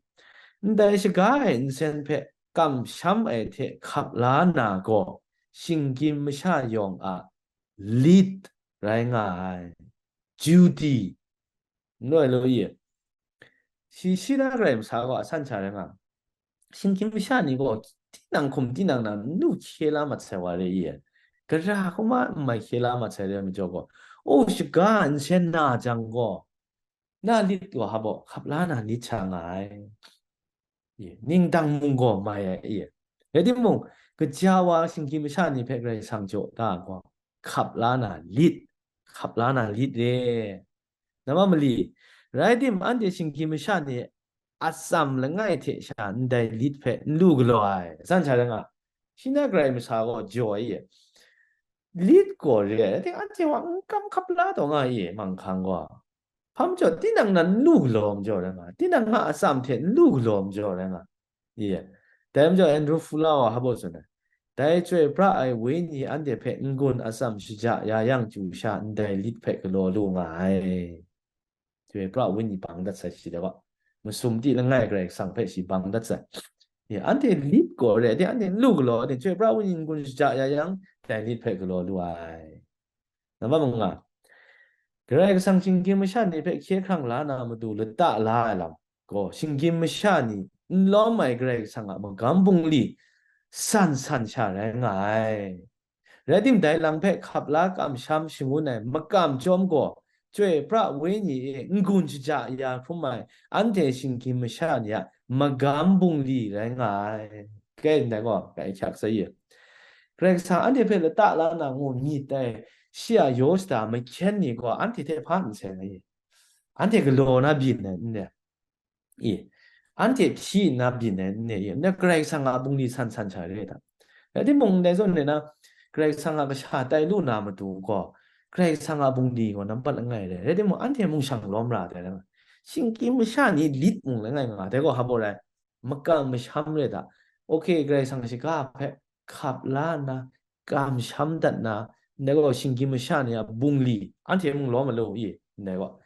ndai shaga ai nsen hpe kamsham ai hte hkap la na gaw, shinggyim masha yawng a lit rai nga ai. Duty, n rai lu ye. Shi, shi na Karai Masa gaw a san sha rai nga, shinggyim masha ni gaw tinang hkum tinang na nu hkye la mat sai wa re ye. Gara hkuma n mai hkye la mat sai re majaw gaw, o, shaga nsen na jang gaw, na lit gaw hpa baw hkap la na lit sha nga ai. Ye, ning dang mung gaw mai ai, ye. Rai timung, kaja wa shinggyim masha ni hpe Karai Kasang jaw da gaw, hkap la na lit, hkap la na lit re. Nambat mali, Rai tim, anhte shinggyim masha ni atsam langai hte sha ndai lit hpe n lu galaw ai, san sha rai nga. Shi na Karai Masa gaw jaw ai e. Lit gaw re ai, rai tim, anhte wa n kam hkap la taw nga e, manghkang gaw. Hpa majaw, tinang nan n lu galaw majaw rai nga, tinang a atsam hte n lu galaw majaw rai nga. Ye. Dai majaw Andrew Fuller wa hpa baw tsun ai, dai chyoi pra ai Wenyi anhte hpe n-gun atsam shaja ya yang chyu sha ndai lit hpe galaw lu nga ai. Chyoi pra Wenyi bang dat sai shi dai gaw, masum ti langai Karai Kasang hpe shi bang dat sai. Ye, anhte lit gaw re ai, anhte n lu galaw, anhte chyoi pra Wenyi n-gun shaja ya yang, dai lit hpe galaw lu ai. Nambat manga, Karai Kasang shinggyim masha ni hpe hkye hkrang la na matu lata la ai lam gaw, shinggyim masha ni n lawm ai Karai Kasang a magam bungli san san sha rai nga ai. Rai tim, dai lang hpe hkap la kamsham shangun ai makam chyawm gaw, chyoi pra Wenyi e n-gun shaja ya hkrum ai anhte shinggyim masha ni a magam bungli rai nga ai. Kai ndai gaw, kai hkyak sai ye. Karai Kasang anhte hpe lata la na ngu myit dai, shi a yaw shada mahkyen ni gaw anhte hte hpa n seng ai ye. Anhte galaw na byin ai n re? I, anhte hpyi nna byin ai n re? I, na Karai Kasang a bungli san san sha re ai hta. Rai timung, ndai zawn re na, Karai Kasang a kasha tai lu na matu gaw, Karai Kasang a bungli gaw nambat langai re. Rai timung, anhte mung shang lawm ra dai rai. Shinggyim masha ni lit mung langai nga, dai gaw hpa baw rai, makam masham re ai hta. Ok, Karai Kasang shiga hpe hkap la nna, kamsham dat na, ndai gaw shinggyim masha ni a bungli, anhte mung lawm a lu i, ndai gaw,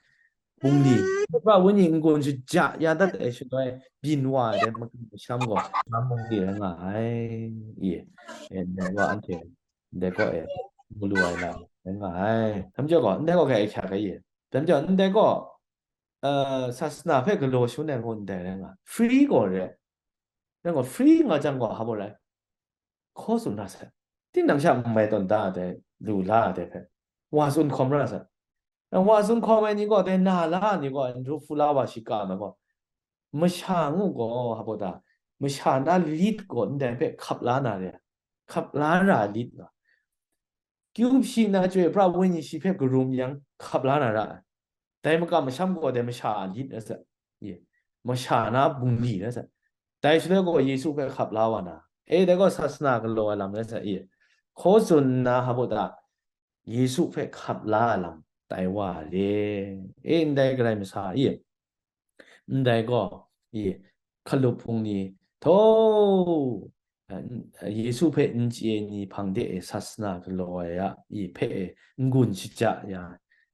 bungli, chyoi pra Wenyi n-gun shaja ya dat ai shaloi, byin wa ai dai makam masham gaw, magam bungli rai nga ai, i, e, ndai gaw anhte, ndai gaw e, mu lu ai lam rai nga ai. Dai majaw gaw, ndai gaw kai hkyak ai i. Dai majaw, ndai gaw, uh, sasana hpe galaw shangun ai ngu ndai rai nga. Free gaw re. Rai gaw, free nga jang gaw, hpa baw rai? Hkaw tsun na sai. Tinang sha n mai tawn da ai dai, lu la ai dai hpe, wa tsun hkawm ra sai. Wa tsun hkawm ai ni gaw, dai na la ai ni gaw, Andrew Fuller wa shi kam ai gaw, masha ngu gaw, hpa baw ta, masha na lit gaw ndai hpe hkap la na re, hkap la ra lit nga. Kyu hpyi na chyoi pra Wenyi shi hpe karum yang hkap la na ra ai. Dai makam masham gaw dai masha a lit rai sai. Ye. Masha na bungli rai sai. Dai shaloi gaw Yesu hpe hkap la wa na. E, dai gaw sasana galaw ai lam rai sai. Ye. Hkaw tsun nna hpa baw ta, Yesu hpe hkap la ai lam tai wa le. E, ndai Karai Masa, ye. Ndai gaw, i, hkalup hpung ni, htaw, eh, Yesu hpe n chye ni hpang de e sasana galaw ai a, i, hpe e n-gun shaja ya,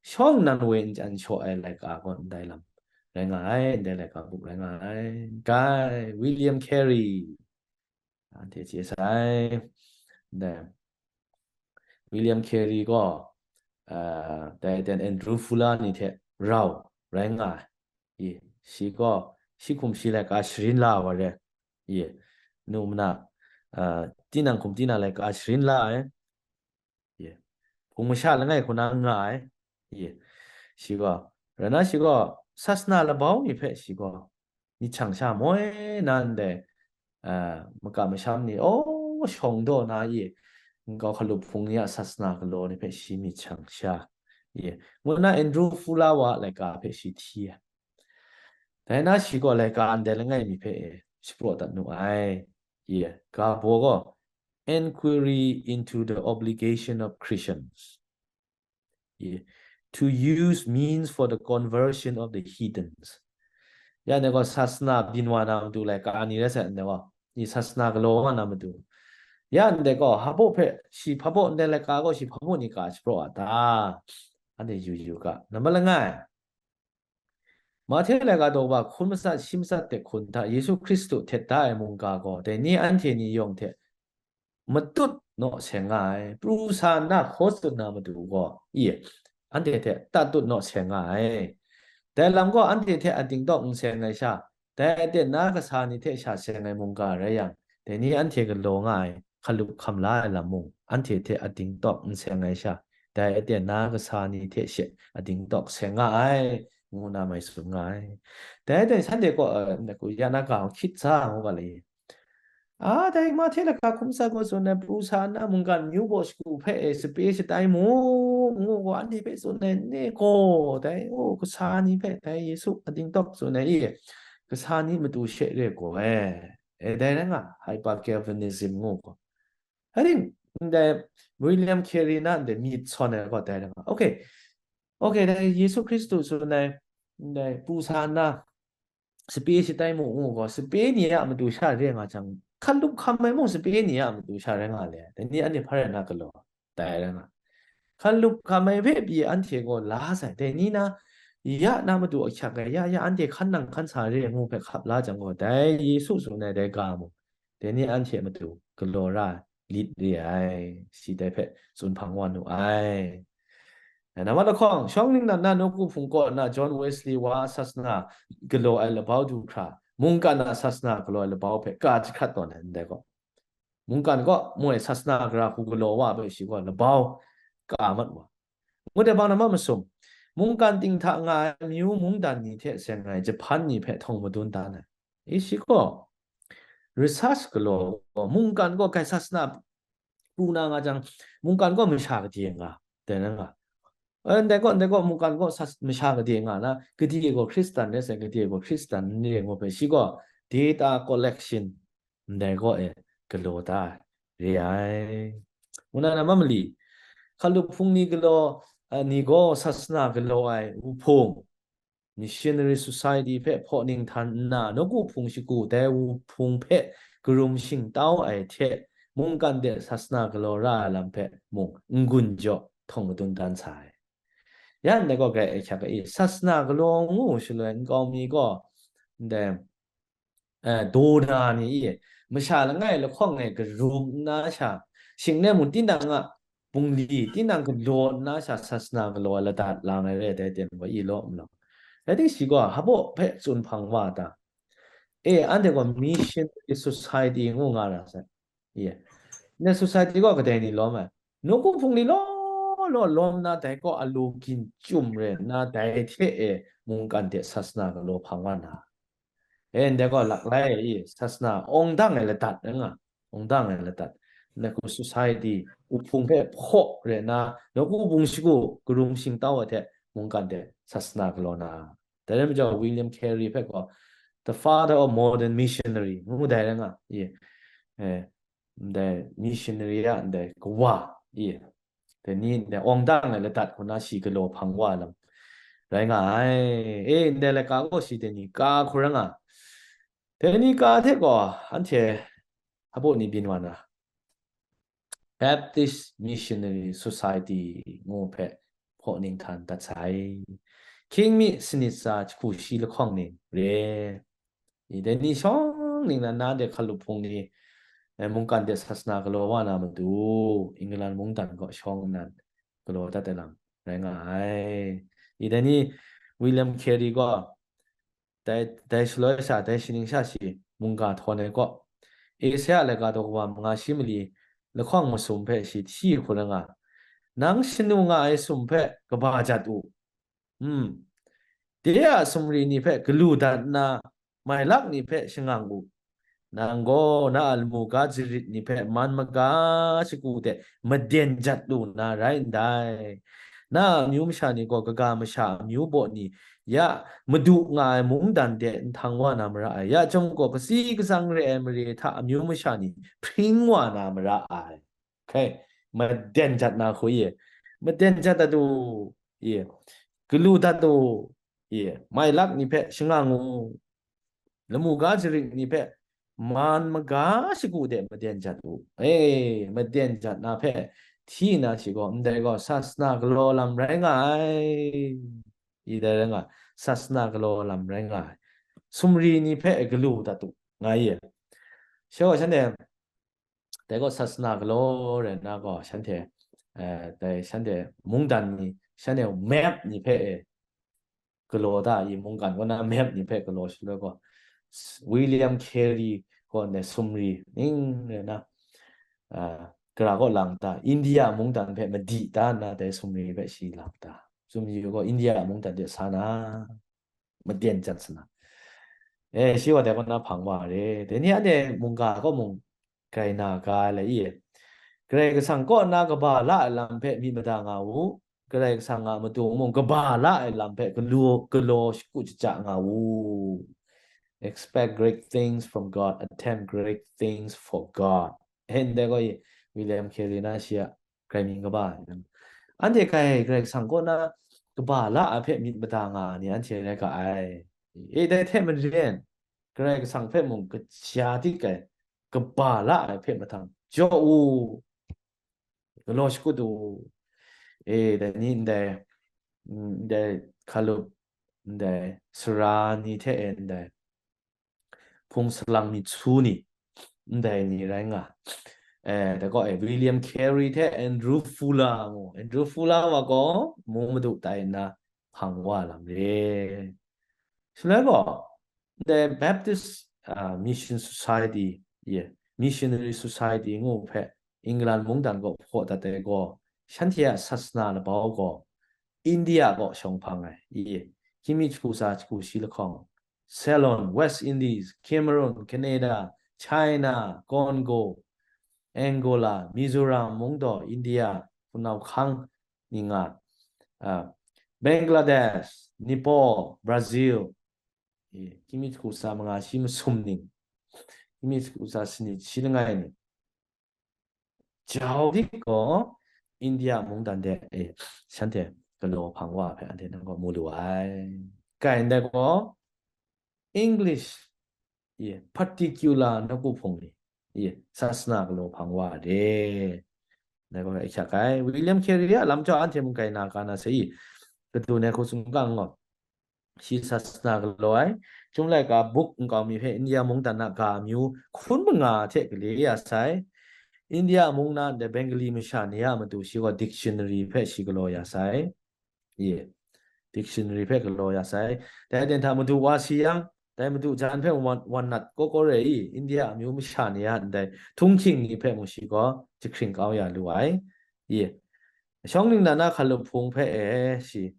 shawng nan we n chyan shaw ai laika gaw ndai lam rai nga ai, ndai laika buk rai nga ai. Kai, William Carey, anhte chye sai. Ndai William Carey gaw, ah, dai ten Andrew Fuller ni hte rau rai nga ai. I, shi gaw, shi hkum shi laika sharin la wa re. I, nu mana, ah, tinang hkum tinang laika sharin la ai. I, hpung masha langai hku na nga ai. I, shi gaw, rai na shi gaw, sasana labau ni hpe shi gaw, myit shang sha moi na ndai, ah, makam masham ni, aw, shawng daw na i, nkau hkalup hpung ni a sasana galaw ni hpe shi myit shang sha, i, ngu nna Andrew Fuller wa laika hpe shi hti ai. Dai na shi gaw laika ndai langai mi hpe e shapraw dat nu ai. I, ga baw gaw, Enquiry into the Obligation of Christians. I, to use means for the conversion of the heathens. Ya ndai gaw sasana byin wa na matu laika ni rai sai ndai gaw, i, sasana galaw wa na matu. Ya ndai gaw hpa baw hpe, shi hpa baw ndai laika gaw shi hpa baw ni ka shapraw a ta? Anhte yu yu ga. Nambat langai, Mahte laika daw wa hkun matsat shi matsat de hkun hta Yesu Hkristu htet da ai mungga gaw, dai ni anhte ni yawng hte matut naw seng nga ai, pru sa nna hkaw tsun na matu gaw, i, anhte hte tatut naw seng nga ai. Dai lam gaw anhte hte ating tawk n seng ai sha, dai aten na kasa ni hte sha seng ai mungga rai yang, dai ni anhte galaw nga ai, hkalup hkam la ai lam mung, anhte hte ating tawk n seng ai sha, dai aten na kasa ni hte she ating tawk seng nga ai, ngu na mai tsun nga ai. Dai aten shanhte gaw, eh, ya na ga hkit sa ngu ga le. A, dai Mahte laika hkum tsat gaw tsun ai, pru sa nna mungkan myu baw shagu hpe e sape shatai mu, ngu gaw, anhte hpe tsun ai, ne gaw, dai, o, kasa ni hpe, dai Yesu a dingtawk tsun ai, i, kasa ni matu she re gaw, e, e, dai rai nga, hyper-Calvinism ngu gaw. I think, ndai William Carey na ndai myit sawn ai gaw dai rai nga. Okay. Okay, dai Yesu Hkristu tsun ai, ndai pru sa nna, sape shatai mu ngu gaw, sape ni a matu sha re nga jang, hkalup hkam ai mung sape ni a matu sha rai nga le, dai ni anhte hpa rai na galaw, dai rai nga. Hkalup hkam ai hpe pyi anhte gaw la sai, dai ni na, ya na matu ahkyak ai, ya, ya, anhte hkan nang hkan sa re ngu hpe hkap la jang gaw, dai Yesu tsun ai dai ga mung, dai ni anhte matu galaw ra lit re ai, shi dai hpe tsun hpang wa nu ai. Nambat lahkawng, shawng ningnan na nawku hpung kaw na John Wesley wa sasana galaw ai labau du hkra, mungkan a sasana galaw ai labau hpe ka jahkrat tawn ai ndai gaw, mungkan kaw mu ai sasana gara hku galaw wa hpe shi gaw labau ka mat wa. Ngut ai bang na ma masum, mungkan ting hta nga ai amyu mungdan ni hte seng ai Jahpan ni hpe htawng madun dan ai. I shi gaw research galaw, mungkan gaw kai sasana pru na nga jang, mungkan gaw masha kade nga, dai na nga. Eh, ndai gaw, ndai gaw, mungkan gaw sas-, masha kade nga na, kade gaw Hkristan rai sai, kade gaw Hkristan n re ngu hpe, shi gaw data collection ndai gaw e galaw da ai re ai. Ngu na na ma mali, hkalup hpung ni galaw, eh, ni gaw sasana galaw ai wuhpung, Missionary Society hpe hpaw ninghtan nna, nawku hpung shagu dai wuhpung hpe karum shingtau ai hte, mungkan de sasana galaw ra ai lam hpe mung n-gun jaw htawng madun dan sai. Ya ndai gaw grai ahkyak ai, sasana galaw ngu shaloi nkau mi gaw, ndai, eh, dawda ni e, masha langai lahkawng e karum nna sha, shing le mung tinang a bungli, tinang galaw nna sha sasana galaw ai ladat lang ai re, dai ten gaw i law nlaw. Rai ting shi gaw, hpaw hpe tsun hpang wa ta? E, anhte gaw Missionary Society ngu nga ra sai. Ye. Ne society gaw kadai ni lawm ai? Nawku hpung ni law law lawm na, dai kaw a lu gin chyum re nna, dai hte e mungkan de sasana galaw hpang wa na. E, ndai gaw laklai e, sasana awng dang ai ladat rai nga, awng dang ai ladat. Nawku society, wuhpung hpe hpaw re nna, nawku hpung shagu karum shingtau ai hte mungkan de sasana galaw na. Dai rai majaw, William Carey hpe gaw, the father of modern missionary, ngu dai rai nga, ye. Eh, ndai missionary a ndai kawa, ye. Dai ni, ndai awng dang ai ladat hku na shi galaw hpang wa lam rai nga ai. E, ndai laika gaw shi dai ni ka hku rai nga. Dai ni ka hte gaw, anhte hpaw ni byin wa na, Baptist Missionary Society ngu hpe hpaw ninghtan dat sai. Hkying mi sanit tsa jahku shi lahkawng ning re. I dai ni shawng ningnan na de hkalup hpung ni, eh, mungkan de sasana galaw wa na matu, England mungdan kaw shawng nnan galaw dat ai lam rai nga ai. I dai ni William Carey gaw, dai, dai shaloi sha, dai shaning sha shi mungga htawn ai kaw, Esaia laika daw kaba manga shi mali lahkawng masum hpe shi hti hkun ai nga, nang shanu nga ai sum hpe kaba jat u. Hmm. De a sumri ni hpe galu dat nna, mailak ni hpe shangang u. Nang gaw na a lamu ga jarit ni hpe man maga shagu de maden jat lu na rai ndai. Na a amyu masha ni gaw kaga masha amyu baw ni ya madu nga ai mungdan de nhtang wa na mara ai. Ya chyawm gaw, katsi katsang re ai mare hta amyu masha ni hpring wa na mara ai. Hkai, maden jat na hku ye, maden jat dat u, ye, galu dat u, ye, mailak ni hpe shangang u, lamu ga jarit ni hpe man maga shagu de maden jat u. E, maden jat na hpe hti na shi gaw, ndai gaw sasana galaw lam rai nga ai. I dai rai nga, sasana galaw lam rai nga ai. Sumri ni hpe galu dat u, nga ye. She gaw shanhte, dai gaw sasana galaw rai nna gaw, shanhte, eh, dai shanhte mungdan ni, shanhte map ni hpe e galaw da, i mungkan kaw na map ni hpe galaw shaloi gaw, William Carey gaw ndai sumri ning rai nna, ah, gara kaw lang da, India mungdan hpe madi da nna dai sumri hpe shi lang da. Sumri gaw India mungdan de sa na, maden jat sa na. E, shi wa dai kaw na hpang wa re. Dai ni anhte mungga kaw mung grai na ga ai le i? Karai Kasang kaw na kaba la ai lam hpe myit mada nga u. Karai Kasang a matu mung kaba la ai lam hpe galaw, galaw shakut shaja nga u. Expect great things from God, attempt great things for God. Hende gaw William Carey na shi a grai mying kaba ai. Anhte kai Karai Kasang kaw na kaba la ai hpe myit mada nga ai ni anhte rai ga ai. E, dai hte maren, Karai Kasang hpe mung kaja dik ai, kaba la ai hpe mahtang jaw u, galaw shakut u. E, dai ni ndai, mm, ndai hkalup, ndai sara ni hte e ndai hpung salang myit su ni, ndai ni rai nga. E, dai gaw, e, William Carey hte Andrew Fuller ngu. Andrew Fuller wa gaw mung madu tai nna hpang wa lam re. Shaloi gaw, ndai Baptist, ah, Mission Society, ye, Missionary Society ngu hpe England mungdan kaw hpaw dat ai gaw, shanhte a sasana labau gaw India kaw shawng hpang ai, ye, hkying mi jahku tsa jahku shi lahkawng, Ceylon, West Indies, Cameroon, Canada, China, Congo, Angola, Mizoram, Mungdaw, India, Hpunau Hkang, ni nga, ah, Bangladesh, Nepal, Brazil, e, hkying mi jahku tsa manga shi masum ning, hkying mi jahku tsa sanit shi langai ning, jau dik gaw India mungdan de, e, shanhte galaw hpang wa hpe anhte nan gaw mu lu ai. Kai ndai gaw, English, ye, particular nawku hpung ni, ye, sasana galaw hpang wa re. Dai gaw hkyak ai. William Carey a lam jau anhte mung kai na ga na sai, Kadu ne hku tsun ga ngaw. Shi sasana galaw ai. Chyum laika buk nkau mi hpe India mungdan a ga amyu hkun manga hte gale ya sai. India mung na ndai Bengali masha ni a matu shi gaw dictionary hpe shi galaw ya sai. Ye, dictionary hpe galaw ya sai. Dai aten hta madu wa si yang, dai madu jan hpe wan, wan nat kaw kaw re i, India amyu masha ni a ndai htunghking ni hpe mung shi gaw jahkring kau ya lu ai. Ye, shawng ningnan a hkalup hpung hpe e shi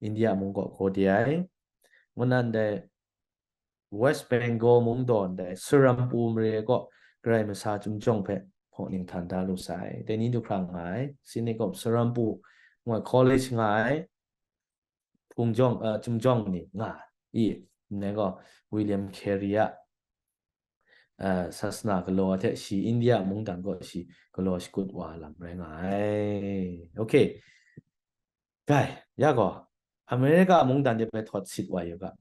India mung kaw gaw de ai. Ngu nan dai West Bengal mungdaw ndai Serampu mare kaw Karai Masa Chyum Jawng hpe hpaw ninghtan da lu sai. Dai ni du hkra nga ai, Synod of Serampu ngu ai college nga ai, hpung jawng, ah, Chyum Jawng ni nga ai. I, ndai gaw William Carey a, ah, sasana galaw hte shi India mungdan kaw shi galaw shakut wa lam rai nga ai. Okay. Gai, ya gaw, America mungdan de bai htawt sit wa yu ga.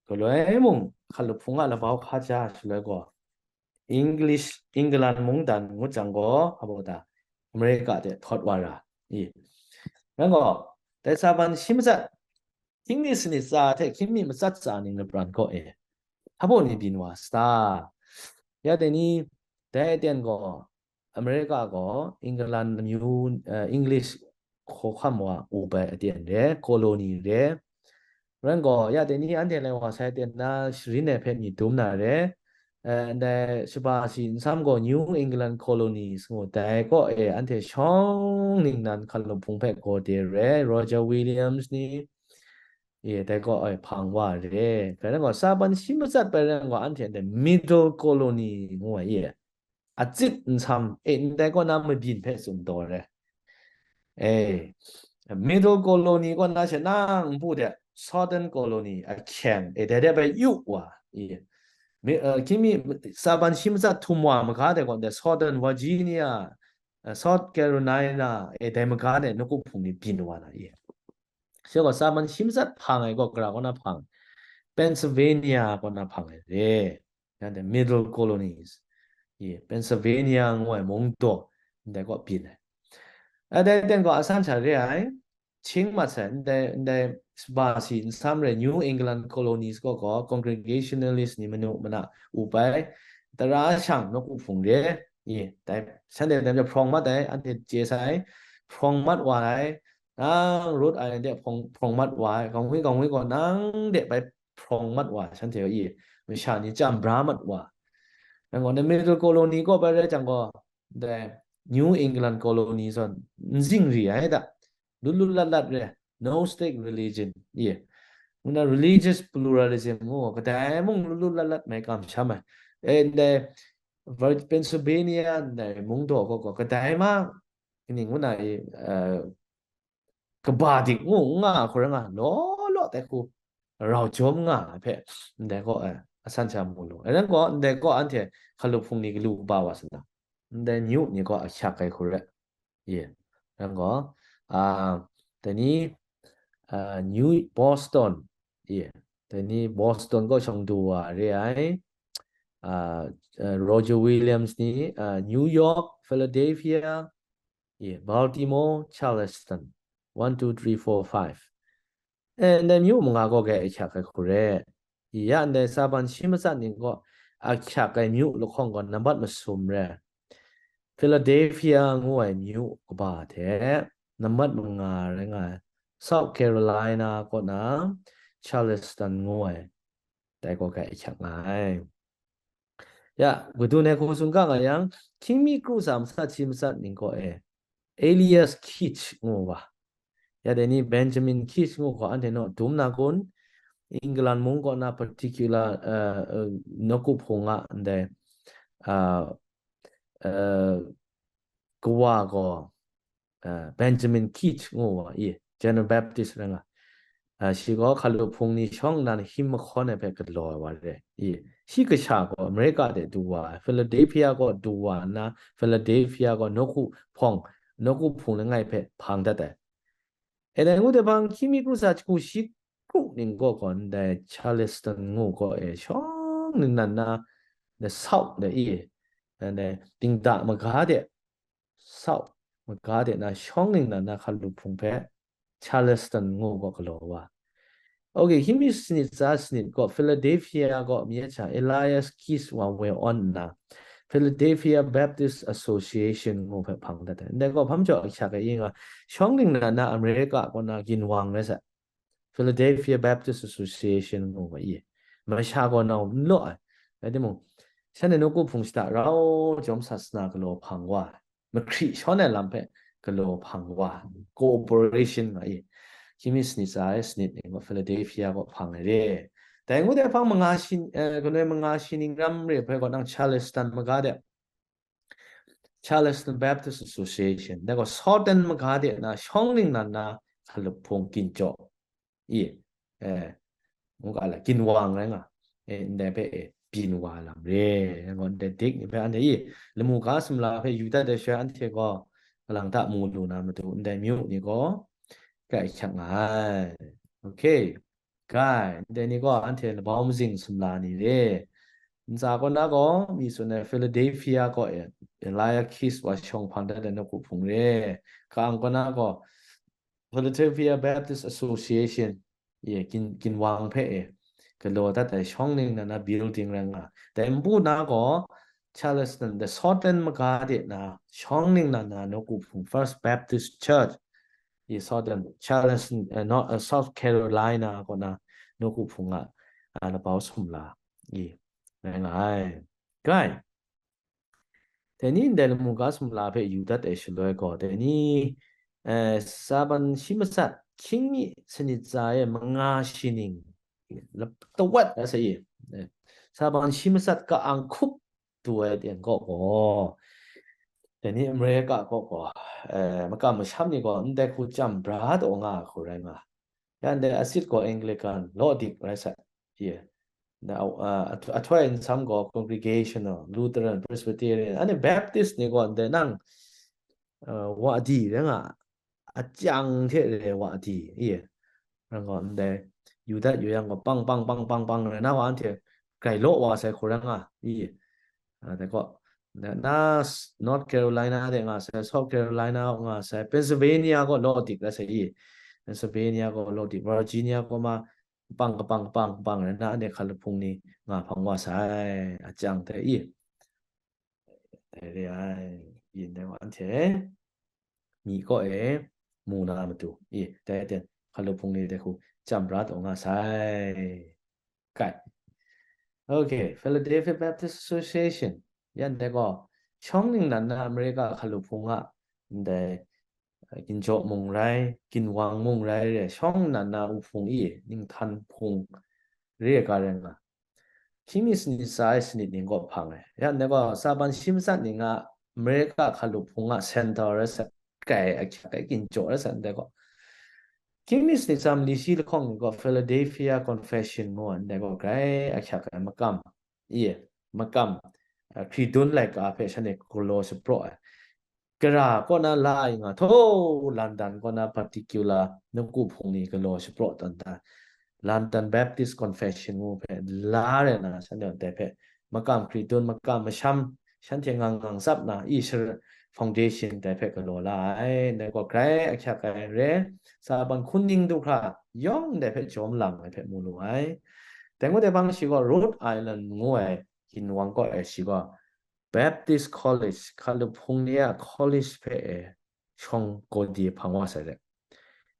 Galoi mung, hkalup hpung a labau hkaja shaloi gaw, English, England mungdan ngut jang gaw, hpa da, America de htawt wa ra. I. Yang gaw, dai tsa ban shi matsat, hkying mi sanit tsa hte hkying mi matsat tsa ning lapran kaw e, hpa ni byin wa sa. Ya dai ni, dai aten gaw, America gaw England amyu, eh, English hkawhkam wa up ai aten re, colony re. Rai gaw, ya dai ni anhte lai wa sai aten na sharin ai hpe myit dum na re. Eh, ndai shaba si nsam gaw New England Colonies ngu dai kaw e anhte shawng ningnan hkalup hpung hpe gaw de re, Roger Williams ni, e, dai kaw e hpang wa re. Rai gaw, tsa ban shi matsat bai rai gaw, anhte ndai Middle Colony ngu ai e, atsit nsam, e, ndai kaw na mabyin hpe tsun taw re. E, Middle Colony kaw na she nang npu de, Southern Colony ahkyeng, e, dai de bai yu wa, e, mi, e, hkying mi, tsa ban shi matsat htum wa maga de gaw, ndai Southern Virginia, e, South Carolina, e, dai maga de nawku hpung ni byin wa na, e. She gaw, tsa ban shi matsat hpang ai gaw, gara kaw na hpang, Pennsylvania kaw na hpang ai re. Yang de Middle Colonies, ye, Pennsylvania ngu ai mungdaw, ndai kaw byin ai. A dai ten gaw asan sha re ai, ching mat sai, ndai, ndai shaba si nsam re New England Colonies kaw gaw Congregationalist ni manu mana up ai, tara shang nawku hpung re, ye, dai, shanhte dai hprawng mat ai, anhte chye sai, hprawng mat wa ai, nang Rhode Island de hprawng, hprawng mat wa ai, gangwi, gangwi gaw nang de bai hprawng mat wa, shanhte gaw i, masha ni chyam bra mat wa. Yang gaw, na Middle Colony kaw bai rai jang gaw, dai New England Colony zawn n zingri ai da, lut lut lat lat re, no state religion, ye. Ngu na religious pluralism ngu, kadai mung lut lut lat lat mai kamsham ai. E, ndai Vir-, Pennsylvania, ndai mungdaw kaw gaw, kadai ma, kaning ngu na i, eh, kaba dik ngu n nga ai hku rai nga, law law tai hku rau jawm nga ai hpe, ndai gaw, eh, asan sha mu lu. Aran gaw, ndai gaw anhte hkalup hpung ni galu kaba wa sa na, ndai myu ni gaw ahkyak ai hku rai. Ye. Aran gaw, ah, dai ni, ah, New Boston, ye, dai ni Boston kaw shawng du wa re ai, ah, ah, Roger Williams ni, ah, New York, Philadelphia, ye, Baltimore, Charleston, one, two, three, four, five. E, ndai myu manga gaw grai ahkyak ai hku re. Ya ndai Saban shi matsat ning gaw ahkyak ai myu lahkawng gaw nambat masum re. Philadelphia ngu ai myu kaba hte nambat manga rai nga ai, South Carolina kaw na Charleston ngu ai, dai gaw grai ahkyak nga ai. Ya, kadun ai hku tsun ga nga yang, hkying mi kru tsa matsat shi matsat ning gaw e, Elias Keach ngu wa. Ya, dai ni Benjamin Keach ngu gaw anhte naw dum na kun, England mung kaw na particular, uh, uh, nawku hpung a ndai, uh, uh, kawa gaw, uh, Benjamin Keach ngu wa i, General Baptist rai nga. Uh, shi gaw hkalup hpung ni shawng nnan hkying mahkawn ai hpe galaw ai wa re i. Shi kasha gaw America de du wa ai, Philadelphia gaw du wa nna, Philadelphia gaw nawku hpawng, nawku hpung langai hpe hpang dat ai. E dai ngu de bang, hkying mi kru tsa hku shi kru ning gaw gaw ndai Charleston ngu gaw e shawng ningnan na, the South de i, ndai dingda maga de, South maga de na shawng ningnan na hkalup hpung hpe Charleston ngu gaw galaw wa. Okay, hkying mi sanit tsa sanit gaw Philadelphia gaw mi a cha Elias Keach wa we awn nna, Philadelphia Baptist Association ngu hpe hpang dat ai. Ndai gaw hpam jaw ahkyak ai i nga, shawng ningnan na America kaw na ginwang rai sai. Philadelphia Baptist Association ngu ga i, masha gaw nau n law ai. Rai timung, shanhte nawku hpung shada rau jawm sasana galaw hpang wa ai, mahkri shawn ai lam hpe galaw hpang wa ai, cooperation nga i, hkying mi sanit tsa ai sanit ning gaw Philadelphia gaw hpang ai re. Dai ngu dai hpang manga shi, eh, galoi manga shi ning ram re hpe gaw nang Charleston maga de, Charleston Baptist Association, dai gaw Southern maga de na shawng ningnan na hkalup hpung ginjaw i, eh, ngu ga la, ginwang rai nga, eh, ndai hpe, eh, byin wa lam re, ngu ndai dik ni hpe anhte i, lamu ga sumla hpe yu dat ai shaloi anhte gaw, galang ta mu lu na matu, ndai myu ni gaw, grai hkyak nga ai. Okay. Grai, ndai ni gaw anhte labau mazing sumla ni re. Ntsa kaw na gaw, mi tsun ai Philadelphia kaw e, Elias Keach wa shawng hpang dat ai nawku hpung re. Ka-ang kaw na gaw, Philadelphia Baptist Association, ye, gin-, ginwang hpe e, galaw dat ai shawng ningnan na building rai nga. Dai npu na gaw, Charleston, the Southern maga de na, shawng ningnan na nawku hpung, First Baptist Church, i Southern, Charleston, eh, North, eh, South Carolina kaw na nawku hpung a, ah, labau sumla, i, rai nga ai. Grai. Dai ni ndai lamu ga sumla hpe yu dat ai shaloi gaw, dai ni, eh, Saban shi matsat, hkying mi sanit tsa e manga shi ning, lap-, tawat a sa i, eh, Saban shi matsat ka-ang hkup du ai ten kaw gaw, dai ni America kaw gaw, eh, makam masham ni gaw ndai hku chyam bra taw nga ai hku rai nga. Ya ndai asit gaw Anglican, law dik rai sai. Ye. Na, ah, ahtoi nsam gaw Congregational, Lutheran, Presbyterian, anhte Baptist ni gaw ndai nang, ah, wa di rai nga, ajang hte re wa di, i, rai gaw, ndai, yu dat yu yang gaw, pang, pang, pang, pang, pang, rai na wa, anhte grai law wa sai hku rai nga, i, a, dai gaw, na, na s-, North Carolina de nga sai, South Carolina nga sai, Pennsylvania gaw law dik rai sai, i, Pennsylvania gaw law dik, Virginia gaw ma, pang, kapang, kapang, kapang, rai na, anhte hkalup hpung ni nga hpang wa sai, ajang hte, i, dai re ai, yin dai wa, anhte, myi kaw e mu na matu, i, dai aten, hkalup hpung ni dai hku, chyam bra taw nga sai. Kai. Okay, Philadelphia Baptist Association. Yan dai gaw, shawng ningnan na America hkalup hpung a, ndai, ginjaw mung rai, ginwang mung rai, re, shawng ningnan na u hpung i, ninghtan hpung re ai ga rai nga. Hkying mi sanit tsa ai sanit ning gaw hpang ai. Ya ndai gaw, Saban shi matsat ning a America hkalup hpung a center rai sai, kai ahkyak ai ginjaw rai sai ndai gaw. Kimmis ni tsam li shi lahkawng gaw Philadelphia Confession ngu ai, ndai gaw grai ahkyak ai makam, i, makam, a, hkridun laika hpe shanhte galaw shapraw ai. Gara kaw na la ai nga, thaw London kaw na particular nawku hpung ni galaw shapraw tawn ta, London Baptist Confession ngu hpe la rai na, shanhte dai hpe makam hkridun, makam masham, shanhte ngang ngang tsap na, i shara foundation dai hpe galaw la ai. Ndai gaw grai ahkyak ai re, Saban hkun ning du hkra yawng ndai hpe jawm lang ai hpe mu lu ai. Dai ngut ai bang shi gaw Rhode Island ngu ai ginwang kaw ai shi gaw Baptist College, hkalup hpung ni a college hpe e shawng gawdi hpang wa sai de.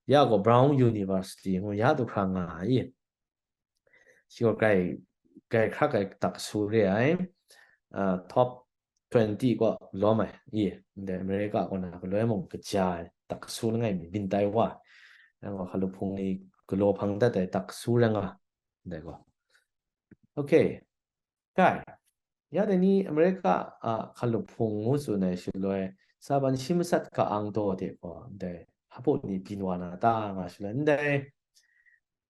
Ya gaw Brown University ngu ya du hkra nga ai. Shi gaw grai, grai hkrak ai dak su re ai, a, top twenty kaw lawm ai, i, ndai America kaw na galoi mung kaja ai dak su langai mi byin tai wa, yang gaw hkalup hpung ni galaw hpang dat ai dak su rai nga, ndai gaw. Okay, kai, ya dai ni America a hkalup hpung ngu tsun ai shaloi, Saban shi matsat ka-ang taw de gaw, ndai hpaw ni byin wa na ta nga shaloi, ndai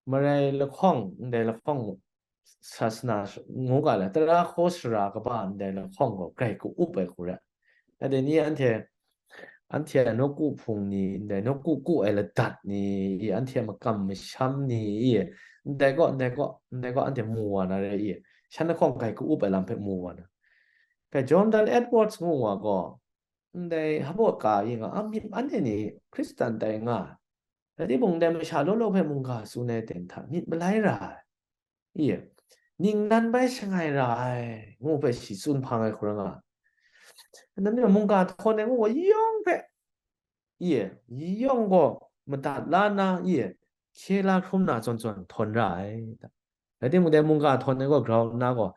marai lahkawng, ndai lahkawng sasana ngu ga la, tara hkaw sara kaba ndai lahkawng gaw grai ka-up ai hku ra. Dai ni anhte, anhte a nawku hpung ni, ndai nawku ku ai ladat ni, i, anhte a makam masham ni, i, ndai gaw, ndai gaw, ndai gaw anhte mu wa na re, i, shan lahkawng grai ka-up ai lam hpe mu wa na. Kai Jonathan Edwards ngu wa gaw, ndai hpaw ka yi nga, a myit anhte ni Hkristan tai nga, rai timung, ndai masha law law hpe mungga tsun ai ten hta myit malai ra ai. I, ningnan bai shangai ra ai, ngu hpe shi tsun hpang ai hkra nga. Nang mungga htawn ai ngu gaw yawng hpe, i, yawng gaw madat la na, i, hkye la hkrum na zawn zawn htawn ra ai. Rai timung, dai mungga htawn ai gaw grau nna gaw,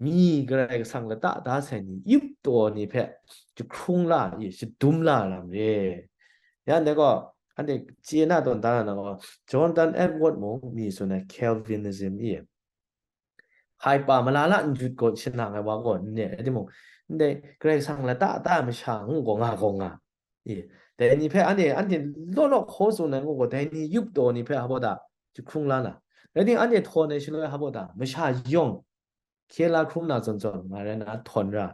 mi Karai Kasang lata da sai ni, yup taw ni hpe jahkrung la, i, shadum la lam re. Ya ndai gaw, anhte chye na tawn da na gaw, Jonathan Edward mung mi tsun ai Calvinism i, Hkaipa malala n jut gaw shanang ai wa gaw n ne, rai timung, ndai Karai Kasang lata da ai masha ngu gaw nga gaw nga. I, dai ni hpe anhte, anhte law law hkaw tsun ai ngu gaw, dai ni yup taw ni hpe hpaw da jahkrung la na. Rai timung, anhte htawn ai shaloi hpaw da, masha yawng hkye la hkrum na zawn zawn nga rai na htawn ra.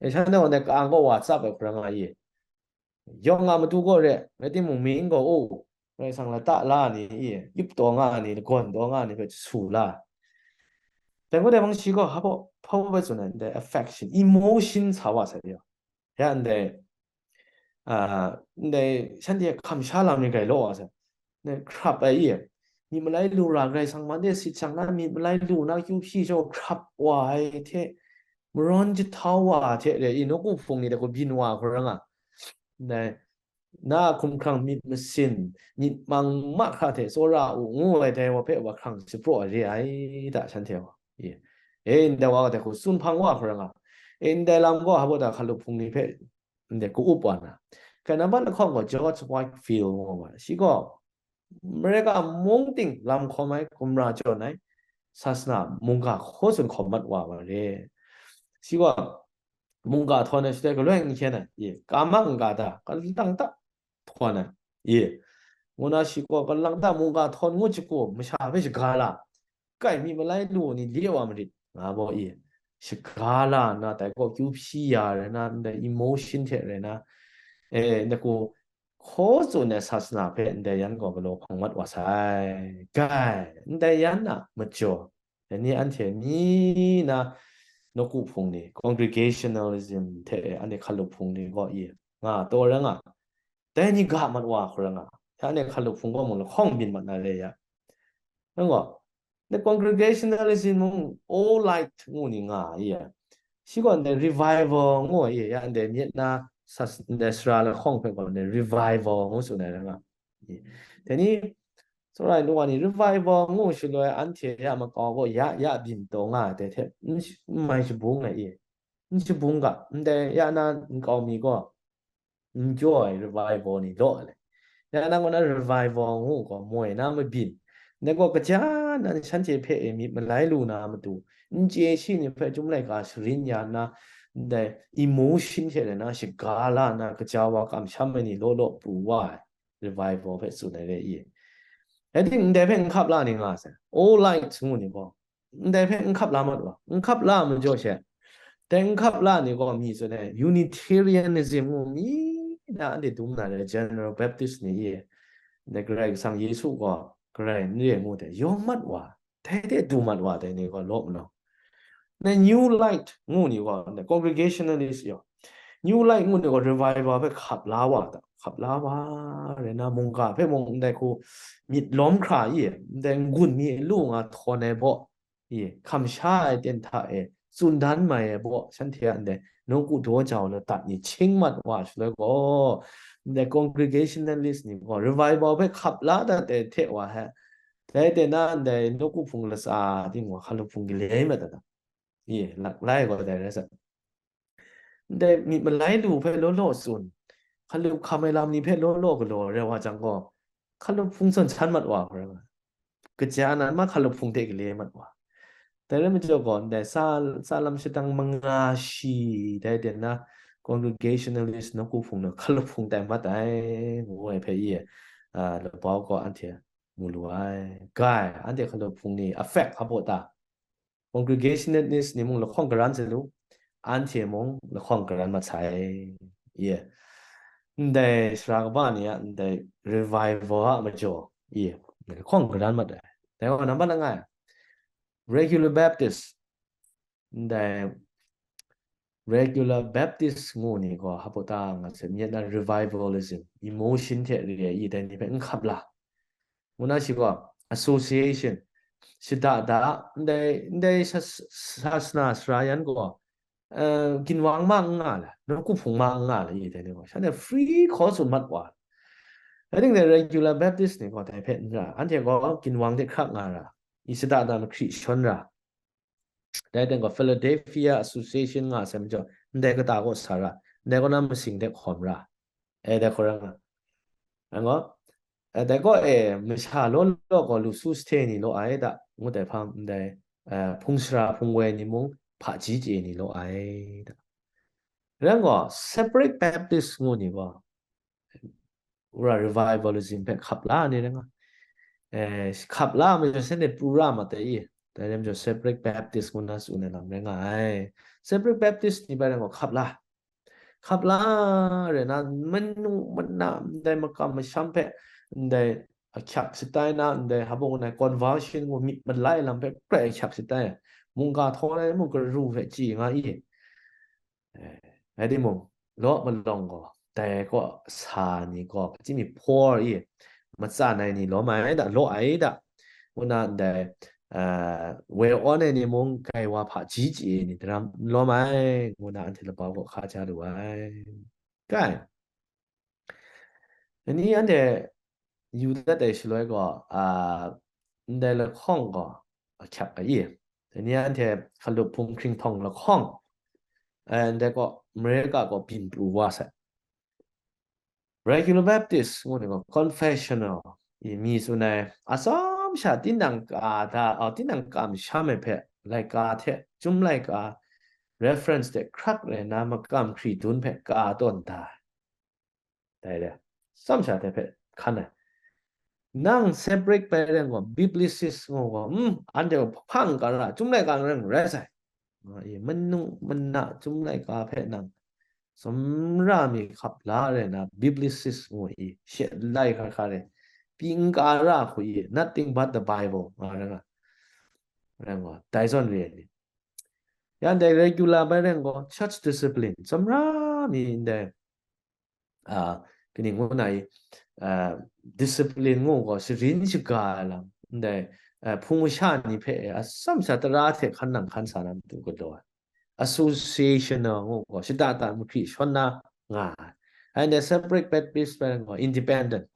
E, shanhte gaw ndai ka-ang gaw wa tsap ai hkra nga i. Yawng nga matu gaw re, rai timung, mying gaw, o, Karai Kasang lata la ni, i, yup taw nga ni, lagawn taw nga ni hpe su la. Dai ngut ai bang shi gaw, hpaw, hpaw bai tsun ai, ndai affection, emotion sa wa sai de. Ya ndai, a, ndai shanhte hkam sha lam ni grai law wa sai. Ndai hkrap ai i, myit malai lu ra, Karai Kasang man de sit shang na, myit malai lu na, kyu hpyi jaw hkrap wa ai hte, marawn jahtau wa hte re i, nawku hpung ni dai gaw byin wa hkra nga. Ndai, na hkumhkrang myit masin, myit mang mahkra hte tsawra u ngu ai dai wa hpe wa hkrang shapraw ai re ai da, shanhte gaw. I, e, ndai wa dai hku tsun hpang wa hkra nga. E, ndai lam gaw hpaw da hkalup hpung ni hpe ndai ka-up wa na. Kai nambat lahkawng gaw George Whitefield ngu wa, shi gaw America mung ting lam hkawm ai, gumra jawn ai, sasana mungga hkaw tsun hkawm mat wa wa re. Shi gaw mungga htawn ai shaloi galoi n hkyen ai, i, ka mang n ga da, ka lang ta htawn ai, i, ngu na shi gaw ka lang ta mungga htawn ngu jahku masha hpe shaga la, kai myit malai lu ni le wa marit, nga baw i, shaga la nna, dai gaw kyu hpyi ya rai na, ndai emotion hte rai na, e, ndai hku hkaw tsun ai sasana hpe ndai yan gaw galaw hpang mat wa sai. Kai, ndai yan a majaw, dai ni anhte mi na nawku hpung ni, congregationalism hte anhte hkalup hpung ni gaw i, nga taw rai nga, dai ni ga mat wa hkra nga, ya anhte hkalup hpung gaw mung lahkawng byin mat na re ya. Nang gaw, the congregationalism mung, all light ngu ni nga ai ya. Shi gaw ndai revival ngu ai ya, ndai myit na sas-, ndai sara lahkawng hpe gaw ndai revival ngu tsun ai rai nga. Dai ni, tsawra ai nu wa ni revival ngu shaloi anhte ya makau gaw ya, ya byin taw nga ai dai hte n sh-, n mai shabung ai i. N shabung ga, ndai ya na nkau mi gaw, n jaw ai revival ni law ai le. Ya na gaw na revival ngu gaw moi na mabyin. Ndai gaw kaja nan shanhte hpe e myit malai lu na matu, n chye shi ni hpe Chyum laika sharin ya nna, ndai emotion hte rai na shaga la nna, kaja wa kamsham ai ni law law pru wa ai revival hpe tsun ai re i. Dai ting ndai hpe n hkap la ni nga sai. All light ngu ni gaw, ndai hpe n hkap la mat wa, n hkap la majaw she, dai n hkap la ni gaw mi tsun ai, Unitarianism ngu mi na anhte dum na re, General Baptist ni e, ndai Karai Kasang Yesu gaw Karai n re ngu hte yawng mat wa, dai hte du mat wa dai ni gaw law malawng. Na New Light ngu ni gaw, na Congregationalist yaw, New Light ngu ni gaw revival hpe hkap la wa da, hkap la wa, rai na mungga hpe mung ndai hku myit lawm hkra i, ndai n-gun mi lu nga htawn ai baw, i, hkam sha ai ten hta e tsun dan mai ai baw, shanhte a ndai nawku daw jau ladat ni ching mat wa shaloi gaw, ndai Congregationalist ni gaw revival hpe hkap la dat ai hte wa he, dai ten na ndai nawku hpung latsa ting wa hkalup hpung gale mat dat, i, laklai gaw dai rai sa. Ndai myit malai lu hpe law law tsun, hkalup hkam ai lam ni hpe law law galaw rai wa jang gaw, hkalup hpung zawn san mat wa hkra, kaja nan ma hkalup hpung hte gale mat wa. Dai rai majaw gaw, ndai tsa, tsa lam shadang manga shi, dai ten na Congregationalist nawku hpung na hkalup hpung tai mat ai, ngu ai hpe i, a, labau gaw anhte mu lu ai. Gai, anhte hkalup hpung ni affect hpa baw ta? Congregationalist ni mung lahkawng karan sa lu, anhte mung lahkawng karan mat sai. Ye. Ndai sara kaba ni a, ndai revival a majaw, ye, lahkawng karan mat ai. Dai gaw nambat langai, regular Baptist, ndai regular Baptist ngu ni gaw hpa baw ta nga se, myit na revivalism, emotion hte re ai i dai ni hpe n hkap la. Ngu na shi gaw, association, shada da, ndai, ndai sas-, sasana sara yan gaw, eh, ginwang ma n nga la, nawku hpung ma n nga la, i dai ni gaw, shanhte free course tsun mat wa. Dai ting dai regular Baptist ni gaw dai hpe n ra, anhte gaw ginwang de hkrak nga ra, i shada da mahkri shawn ra, dai teng gaw Philadelphia Association nga sai majaw, ndai kata kaw sa ra, ndai kaw na masing de hkawm ra, e, dai hkawrang nga. Ango, e, dai kaw e, masha law law gaw lu su sahte ni law ai da, ngut ai hpang, ndai, e, hpung sara hpung woi ni mung, hpaji chye ni law ai da. Rai gaw, separate Baptist ngu ni gaw, wora revivalism hpe hkap la ni rai nga. Eh, hkap la majaw, shanhte pru ra ma tai i, dai rai majaw, separate Baptist ngu na tsun ai lam rai nga ai. Separate Baptist ni bai rai gaw, hkap la. Hkap la rai na, manu mana, ndai makam masham hpe, ndai ahkyak shatai na, ndai hpa baw ngu na conversion ngu myit malai lam hpe grai ahkyak shatai. Mungga htaw na mung garu hpe chye nga i. Eh, rai timung, law malawng gaw, dai kaw sa ni gaw, hpaji mi hpaw i, matsan ai ni lawm ai da, law ai da, ngu na ndai, eh, woi awn ai ni mung, gai wa hpaji chye ni daram n lawm ai, ngu na anhte labau gaw hka ja lu ai. Kai. Dai ni anhte yu dat ai shaloi gaw, a, ndai lahkawng gaw ahkyak ai i. Dai ni anhte hkalup hpung hkringhtawng lahkawng, eh, ndai gaw America gaw byin pru wa sai. Regular Baptist ngu ni gaw confessional i mi tsun ai, atsawm sha tinang ka da, a, tinang kam sham ai hpe laika hte, chyum laika, reference hte hkrak rai na makam hkri dun hpe ka tawn da ai. Dai re, tsawm sha hte hpe hkan ai. Nang separate bai rai gaw, biblicist ngu gaw, um, anhte gaw hpang ka ra, chyum laika n rai sai. Nga i, manu mana chyum laika hpe nang sumra mi hkap la rai na, biblicist ngu i, she lai hkra hkra rai, pyi n ka ra hku i, nothing but the Bible, nga rai nga. Rai nga, dai zawn re ai ni. Yan dai regular bai rai gaw, church discipline, sumra mi ndai, a, kaning ngu na i, a, discipline ngu gaw, sharin shaga ai lam, ndai, a, hpung masha ni hpe, a, atsawm sha tara hte hkan nang hkan sa na matu galaw ai. Associational ngu gaw, shada da mahkri shawn na nga ai. Ai ndai separate Baptist bai rai gaw, independent.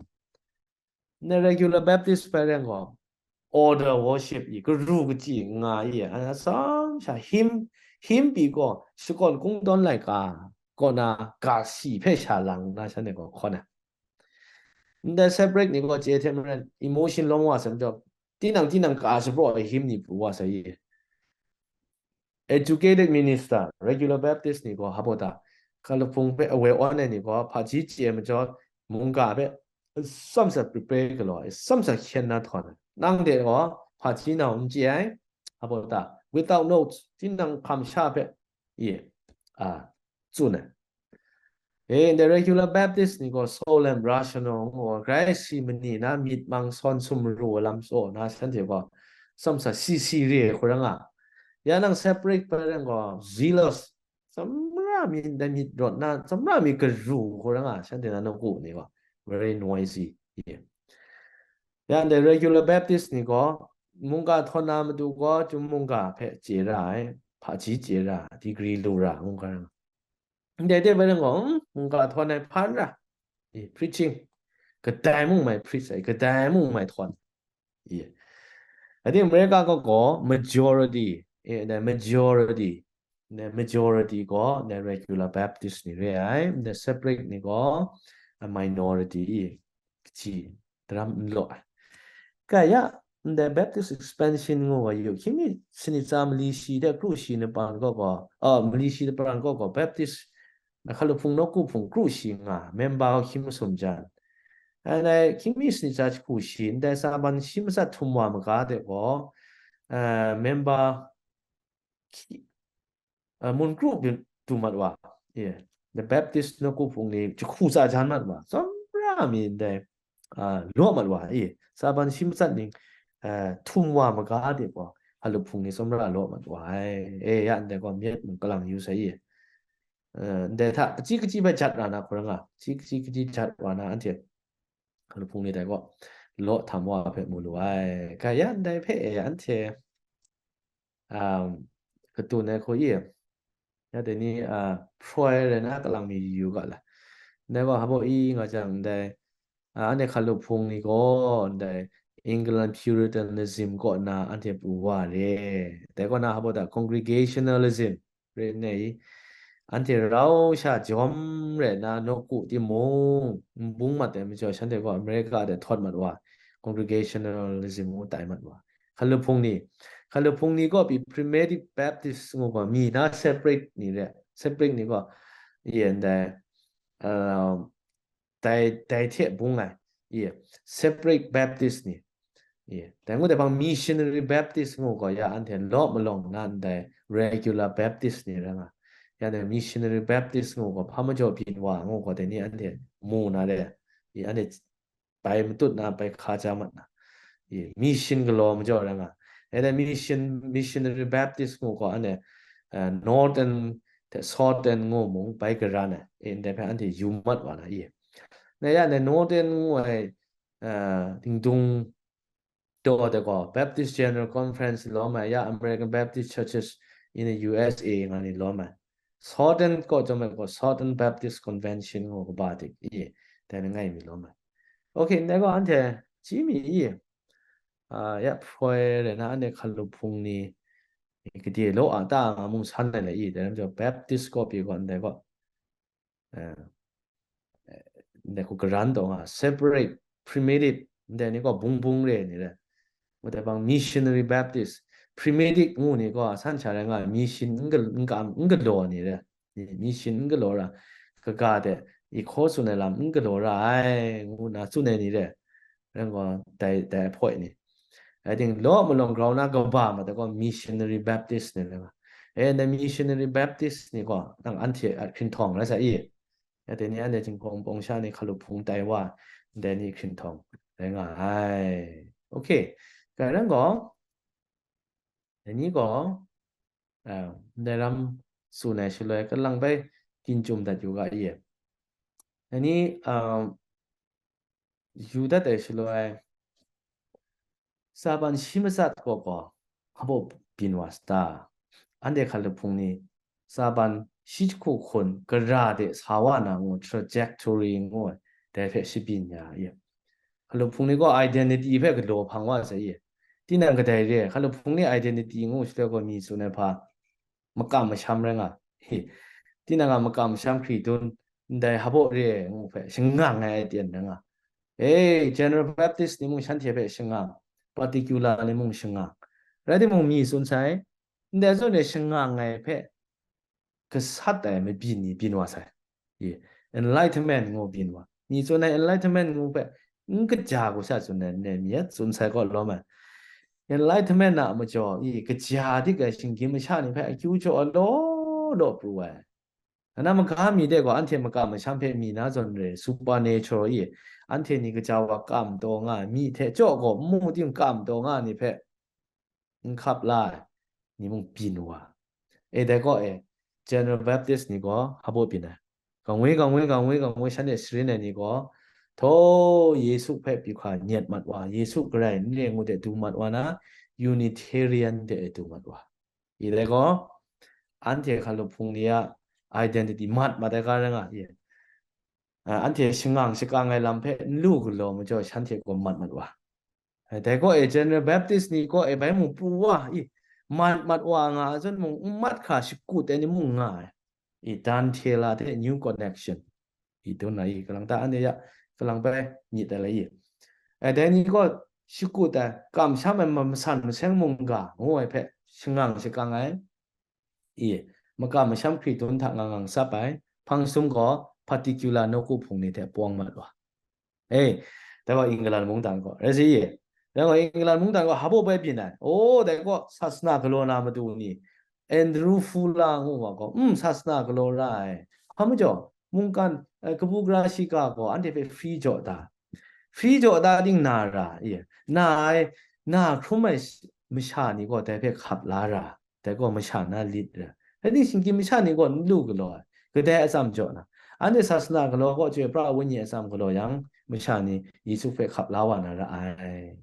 Ndai regular Baptist bai rai gaw, order worship i, garu kachyi nga i, a, atsawm sha hymn, hymn pyi gaw, shakawn kungdawn laika kaw na ga si hpe sha lang na shanhte gaw hkawn ai. Ndai separate ni gaw chye hte maren, emotion lawm wa sai majaw, tinang tinang ka shapraw ai hymn ni pru wa sai i. Educated minister, regular Baptist ni gaw hpa baw ta, hkalup hpung hpe awoi awn ai ni gaw, hpaji chye ai majaw, mungga hpe tsawm sa prepare galaw ai, tsawm sa hkyen na htawn ai. Nang de gaw hpaji nau n chye ai, a baw ta, without notes, tinang hkam sha hpe, ye, a, tsun ai. E, ndai regular Baptist ni gaw solemn rational ngu ai, grai si mani na myit mang sawn sumru ai lam tsaw na, shanhte gaw tsawm sa si si re ai hkoi rai nga. Ya nang separate pai rai gaw zealous, tsawmra mi ndai myit rawt na, tsawmra mi garu hkoi rai nga, shanhte na nawku ni gaw very noisy. Ye. Ya ndai regular Baptist ni gaw mungga htawn na matu gaw, chyum mungga hpe chye ra ai, hpaji chye ra, degree lu ra, ngu ga ra. Ndai de bai rai gaw, mm, mungga htawn ai hpan ra, e, preaching, kadai mung mai preach ai, kadai mung mai htawn. Ye. I think America gaw, gaw majority, e, the majority, the majority gaw the regular Baptist ni re ai, the separate ni gaw a minority, kaji daram n law ai. Kaya, the Baptist expansion ngu wa yu, hkying mi sanit tsa mali shi de kru shi na pran gaw gaw, oh, mali shi na pran gaw gaw, Baptist, na hkalup hpung nawku hpung kru shi nga, member hkying masum jan. Ai, dai hkying mi sanit tsa jahku shi, ndai tsa ban shi matsat htum wa maga de gaw, eh, member hkyi-, eh, mun kru byin du mat wa, ye, the Baptist nawku hpung ni jahku tsa jan mat wa, tsawmra mi ndai, ah, law mat wa, ye, tsa ban shi matsat ning, eh, htum wa maga de gaw, hkalup hpung ni tsawmra law mat wa ai, e, ya ndai gaw myit mung kalang yu sai, ye. Eh, ndai hta, kaji kaji bai jat ra na hkoi rai nga, kaji kaji kaji jat wa na anhte hkalup hpung ni dai gaw, law htam wa hpe mu lu ai. Kaya ndai hpe e anhte, um, katun ai hku i, ya dai ni, ah, phroi rai na kalang mi yu ga la. Ndai gaw hpa baw i nga jang, ndai, ah, anhte hkalup hpung ni gaw, ndai England Puritanism kaw na anhte pru wa re. Dai kaw na hpa baw da congregationalism, re nna i, anhte rau sha jawm re na nawku timung, n bung mat ai majaw, shanhte gaw America de htawt mat wa, congregationalism ngu tai mat wa. Hkalup hpung ni, hkalup hpung ni gaw pyi Primitive Baptist ngu gaw, mi na separate ni re, separate ni gaw, ye ndai, um, dai, dai hte bung ai, ye, separate Baptist ni, ye, dai ngu dai hpang missionary Baptist ngu gaw, ya anhte law malawng na ndai regular Baptist ni rai nga. Ya dai missionary Baptist ngu gaw, hpa majaw byin wa ngu gaw, dai ni anhte mu na re, ye, anhte bai matut na, bai hka ja mat na, ye, mission galaw majaw rai nga. E dai mission, missionary Baptist ngu gaw, anhte, eh, Northern hte Southern ngu mung bai garan ai, e, ndai hpe anhte yu mat wa na, ye. Na ya, ndai Northern ngu ai, eh, dingdung daw de gaw, Baptist General Conference lawm ai, ya American Baptist Churches in the U S A nga ni lawm ai. Southern kaw chyawm ai gaw, Southern Baptist Convention ngu kaba dik i, dai ni ngai mi lawm ai. Okay, ndai gaw anhte hti mi i, ah, ya phroi re na, anhte hkalup hpung ni, gade law a ta nga mung san ai le i, dai lam jaw Baptist kaw pyi gaw, ndai gaw, eh, eh, ndai hku garan taw nga, separate, primitive, ndai ni gaw bung bung re ni re. Ngu dai hpang missionary Baptist, primitive ngu ni gaw, a san sha rai nga, mission n ga-, n ga-, n galaw ni re. Mission n galaw ra, kaga de, i hkaw tsun ai lam n galaw ra ai, ngu na tsun ai ni re. Rai gaw, dai, dai hpoi ni. I think law malawng grau na kaba ma dai gaw missionary Baptist ni rai nga. E, ndai missionary Baptist ni gaw, nang anhte a hkrinhtawng rai sa i. Ya dai ni anhte jinghpaw wunpawng sha ni hkalup hpung tai wa, ndai ni hkrinhtawng rai nga ai. Okay. Dai rai gaw, dai ni gaw, ah, ndai ram tsun ai shaloi, kalang bai ginchum dat yu ga i. Dai ni, ah, yu dat ai shaloi, tsa ban shi matsat gaw gaw, hpa baw byin wa sa ta? Anhte hkalup hpung ni, tsa ban shi jahku hkun gara de sa wa na ngu, trajectory ngu ai, dai hpe shabyin ya i. Hkalup hpung ni gaw identity hpe galaw hpang wa sai i. Tinang kadai re, hkalup hpung ni identity ngu shaloi gaw, mi tsun ai hpa, makam masham rai nga. He, tinang a makam masham hkri dun, ndai hpa baw re ngu hpe shangang ai aten rai nga. E, General Baptist ni mung shanhte hpe shangang, particular ni mung shangang. Rai timung, mi tsun sai, ndai zawn e shangang ai hpe gasat ai mabyin ni byin wa sai. Ye, enlightenment ngu byin wa. Mi tsun ai enlightenment ngu hpe n kaja hku sha tsun ai, ne mi a tsun sai kaw lawm ai. Enlightenment a majaw, i, kaja dik ai shinggyim masha ni hpe akyu jaw law law pru ai. Ana maga mi de gaw, anhte makam masham hpe mi na zawn re, supernatural i, anhte ni kaja wa kam taw nga ai, mi hte jaw gaw n mu ting kam taw nga ai ni hpe n hkap la ai ni mung byin wa. E, dai gaw e, General Baptist ni gaw hpa baw byin ai. Kangwi, kangwi, kangwi, kangwi, shanhte sharin ai ni gaw, htaw Yesu hpe pyi hkra nyet mat wa, Yesu Karai n re ngu de du mat wa na, Unitarian de du mat wa. I dai gaw, anhte hkalup hpung ni a identity mat mat ai ga rai nga i. A, anhte shangang shakang ai lam hpe n lu galaw majaw, shanhte gaw mat mat wa. Ai, dai gaw e, General Baptist ni gaw e, bai mung pru wa i, mat mat wa nga ai zawn mung, n mat hkra shakut ai ni mung nga ai. I, Dante la hte New Connection. I, dun na i, kalang ta anhte ya, kalang bai myit ai la i. Ai, dai ni gaw shakut ai, kamsham ai ma-, masan maseng mungga ngu ai hpe shangang shakang ai. I, makam masham hkritun hta nga ngang sap ai, hpang sum gaw particular nawku hpung ni hte pawng mat wa. E, dai gaw England mungdan gaw, rai sa i, dai gaw England mungdan gaw hpa baw bai byin ai. O, dai gaw sasana galaw na matu ni, Andrew Fuller ngu wa gaw, mm, sasana galaw ra ai. Hpa majaw, mungkan, eh, kabu gara shiga gaw anhte hpe free jaw da. Free jaw da ting na ra, i, na ai, na hkrum ai masha ni gaw dai hpe hkap la ra. Dai gaw masha na lit ra. Dai ting shinggyim masha ni gaw n lu galaw ai. Kadai atsam jaw na, anhte sasana galaw kaw chyoi pra ai wenyi atsam galaw yang, masha ni Yesu hpe hkap la wa na ra ai.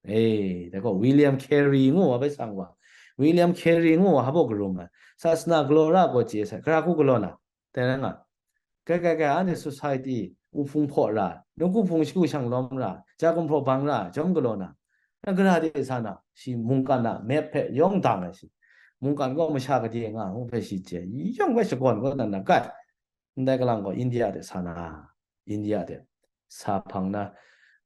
E, dai gaw William Carey ngu wa bai sang wa. William Carey ngu wa hpa baw karum ai. Sasana galaw ra gaw chye sai, hkra hku galaw na. Dai rai nga. Kai, kai, kai, anhte society, u hpung hpaw ra, nawku hpung shagu shang lawm ra, ja gumhpraw bang ra, jawm galaw na, na gara de sa na, shi mungkan a map hpe yawng dang ai shi. Mungkan gaw masha gade nga ngu hpe shi chye, yawng hpe shakawn kaw na na, kai, ndai kalang gaw India de sa na, India de sa hpang na,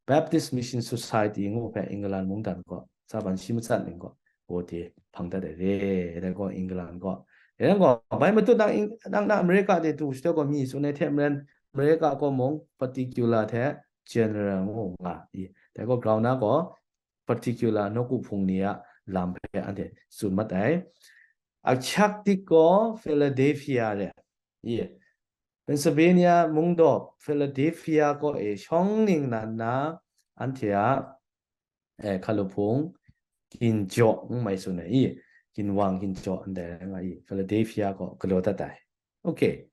Baptist Mission Society ngu hpe England mungdan gaw, tsaban shi matsat ning gaw, wote hpang dat ai re, dai gaw England gaw. Dai gaw, bai matut nang Eng-, nang na America de du shadaw gaw mi tsun ai hte maren, America gaw mung particular hte general ngu nga i. Dai gaw ground na gaw particular nawku hpung ni a lam hpe anhte tsun mat ai. Ahkyak dik gaw Philadelphia re. I, Pennsylvania mungdaw Philadelphia kaw e shawng ningnan na anhte a, eh, hkalup hpung ginjaw n mai tsun ai i, ginwang ginjaw ndai rai nga i, Philadelphia kaw galaw dat ai. Okay.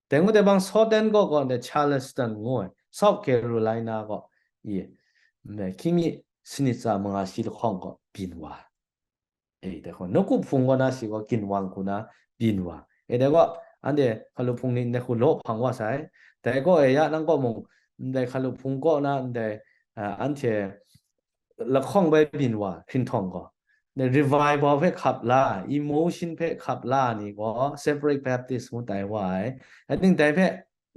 Dai ngu dai bang Southern kaw gaw ndai Charleston ngu ai, South Carolina kaw i, ndai hkying mi sanit tsa manga shi lahkawng kaw byin wa. E, dai gaw, nawku hpung kaw na shi gaw ginwang hku na byin wa. E, dai gaw, anhte hkalup hpung ni ndai hku law hpang wa sai. Dai gaw, e, ya nang kaw mung, ndai hkalup hpung kaw na, ndai, a, anhte lahkawng bai byin wa, hkrinhtawng gaw. Ndai revival hpe hkap la, emotion hpe hkap la ni gaw, separate Baptist ngu tai wa ai. Ating dai hpe,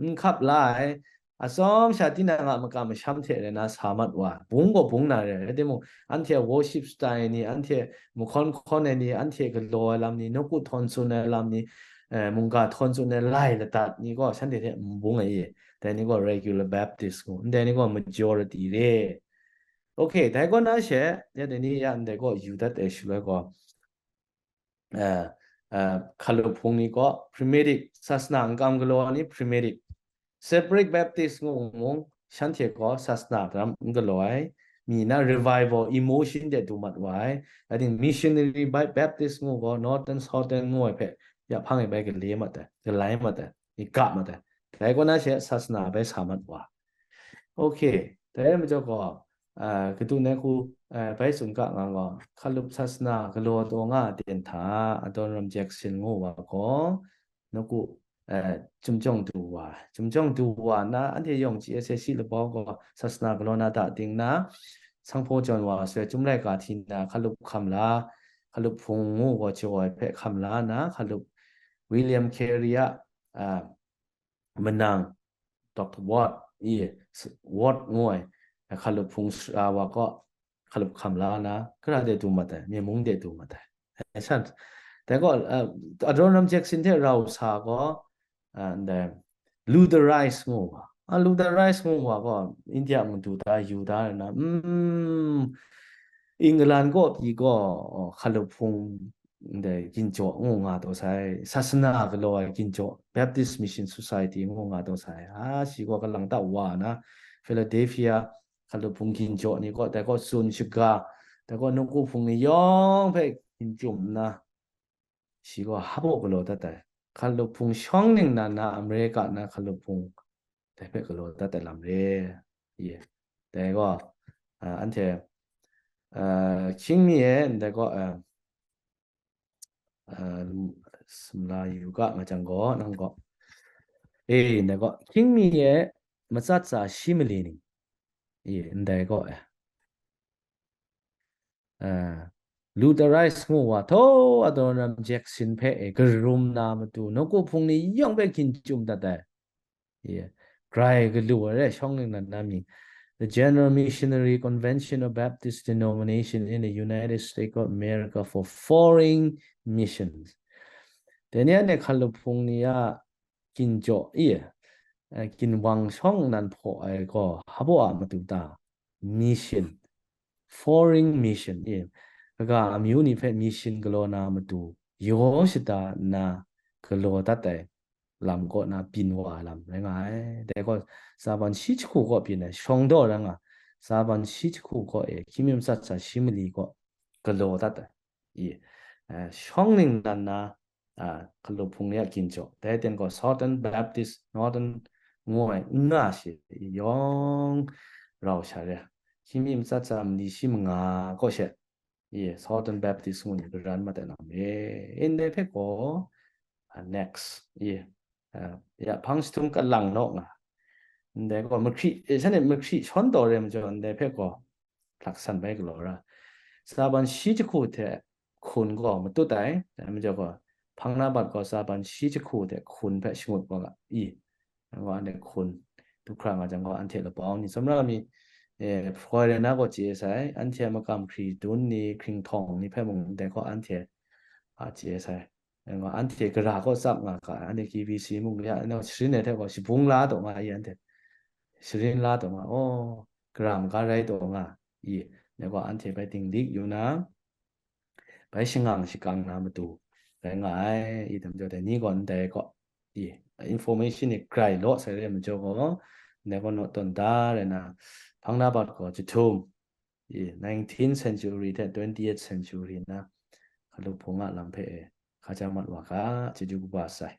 n hkap la ai, atsawm sha tinang a makam masham hte rai na sa mat wa, bung gaw bung na re ai, rai timung, anhte a worship style ni, anhte mahkawn hkawn ai ni, anhte galaw ai lam ni, nawku htawn tsun ai lam ni, eh, mungga htawn tsun ai lai ladat ni gaw, shanhte hte n bung ai i, dai ni gaw regular Baptist ngu, ndai ni gaw majority re. Okay, dai gaw na she, ya dai ni ya ndai gaw yu dat ai shaloi gaw, eh, eh, hkalup hpung ni gaw Primitive, sasana n kam galaw ai ni Primitive, Separate Baptist ngu mung, shanhte gaw sasana daram n galaw ai, mi na revival, emotion de du mat wa ai, I think Missionary Ba-, Baptist ngu gaw Northern, Southern ngu ai hpe, ya hpang e bai gale mat ai, galai mat ai, i ga mat ai. Dai gaw na she sasana bai sa mat wa. Okay, dai majaw gaw, ah, kadu nai hku, ah, bai tsun ga nga gaw, hkalup sasana galaw taw nga a ten hta, Adoniram Jackson ngu wa gaw, nawku, eh, chyum jawng du wa, chyum jawng du wa na, anhte yawng G S A C labau gaw, sasana galaw na da ting na, sanghpaw jawn wa swe, Chyum laika hti na, hkalup hkam la, hkalup hpung ngu gaw jaw ai hpe hkam la na, hkalup William Carey a, ah, manang, Doctor Ward, i, s-, Ward ngu ai, hkalup hpung sara wa kaw, hkalup hkam la na, kara de du mat ai, myen mung de du mat ai. Ai san, dai gaw, ah, Adoniram Jackson hte rau sa gaw, ah, ndai, Lutherite ngu wa, A Luther Rice ngu wa gaw India madu ta yu da na, mm, England kaw pyi gaw, oh, hkalup hpung ndai ginjaw ngu nga taw sai, sasana galaw ai ginjaw, Baptist Mission Society ngu nga taw sai, a shi gaw kalang ta wa na, Philadelphia hkalup hpung ginjaw ni kaw, dai kaw tsun shaga, dai kaw nawku hpung ni yawng hpe ginjum nna, shi gaw hap u galaw dat ai. Hkalup hpung shawng ningnan na America na hkalup hpung dai hpe galaw dat ai lam re. Ye. Dai gaw, ah, anhte, ah, hkying mi e, ndai gaw, ah, ah, sumla yu ga nga jang gaw, nang gaw, e, ndai gaw, hkying mi e matsat tsa shi mali ning, e, ndai gaw, e, ah, Luther Rice ngu wa, thaw Adoniram Judson hpe, e, karum na matu, nawku hpung ni yawng hpe ginjum dat ai. Ye. Grai galu ai re, shawng ningnan na mying. The General Missionary Convention of Baptist Denomination in the United States of America for Foreign Missions. Dai ni anhte hkalup hpung ni a ginjaw, ye, eh, ginwang shawng nnan hpaw ai gaw, hpa a matu ta, mission, foreign mission, ye, kaga amyu ni hpe mission galaw na matu, yaw shada nna galaw dat ai lam kaw na byin wa ai lam rai nga ai. Dai gaw, tsaban shi jahku kaw byin ai, shawng daw rai nga, tsaban shi jahku kaw e, hkying mi matsat tsa shi mali kaw galaw dat ai. I, eh, shawng ningnan na, ah, hkalup hpung ni a ginjaw. Dai ten gaw Southern Baptist, Northern ngu ai n nga shi yawng rau sha re. Hkying mi matsat tsa mali shi manga kaw she, i, Southern Baptist ngu ni karan mat ai lam re. Ndai hpe gaw, ah, next, i, ah, ya hpang jahtum kalang naw nga. Ndai gaw mahkri, e, shanhte mahkri shawn taw re majaw, ndai hpe gaw, laksan bai galaw ra. Tsaban shi jahku hte hkun gaw matut ai, dai majaw gaw, hpang na bat gaw tsaban shi jahku hte hkun hpe shangut wa ga, i, nang gaw anhte hkun du hkra nga jang gaw, anhte labau ni, tsawmra mi, eh, hpoi rai na gaw chye sai, anhte a makam hkri dun ni, hkringhtawng ni hpe mung ndai gaw anhte a chye sai. Nang gaw anhte gara gaw tsap nga ga, anhte K B C mung ya, nang sharin ai hte gaw shabung la taw nga i anhte. Sharin la taw nga, oh, gara maga rai taw nga i, nang gaw anhte bai dinglik yu na, bai shangang shakang na matu rai nga ai, i tam jaw dai ni gaw ndai gaw, i, information ni grai law sai re majaw gaw, ndai gaw naw tawn da rai na, hpang na bat gaw jahtum, i, nineteenth century hte twentieth century na, hkalup hpung a lam hpe e, hkaja mat wa ga, chyeju kaba sai.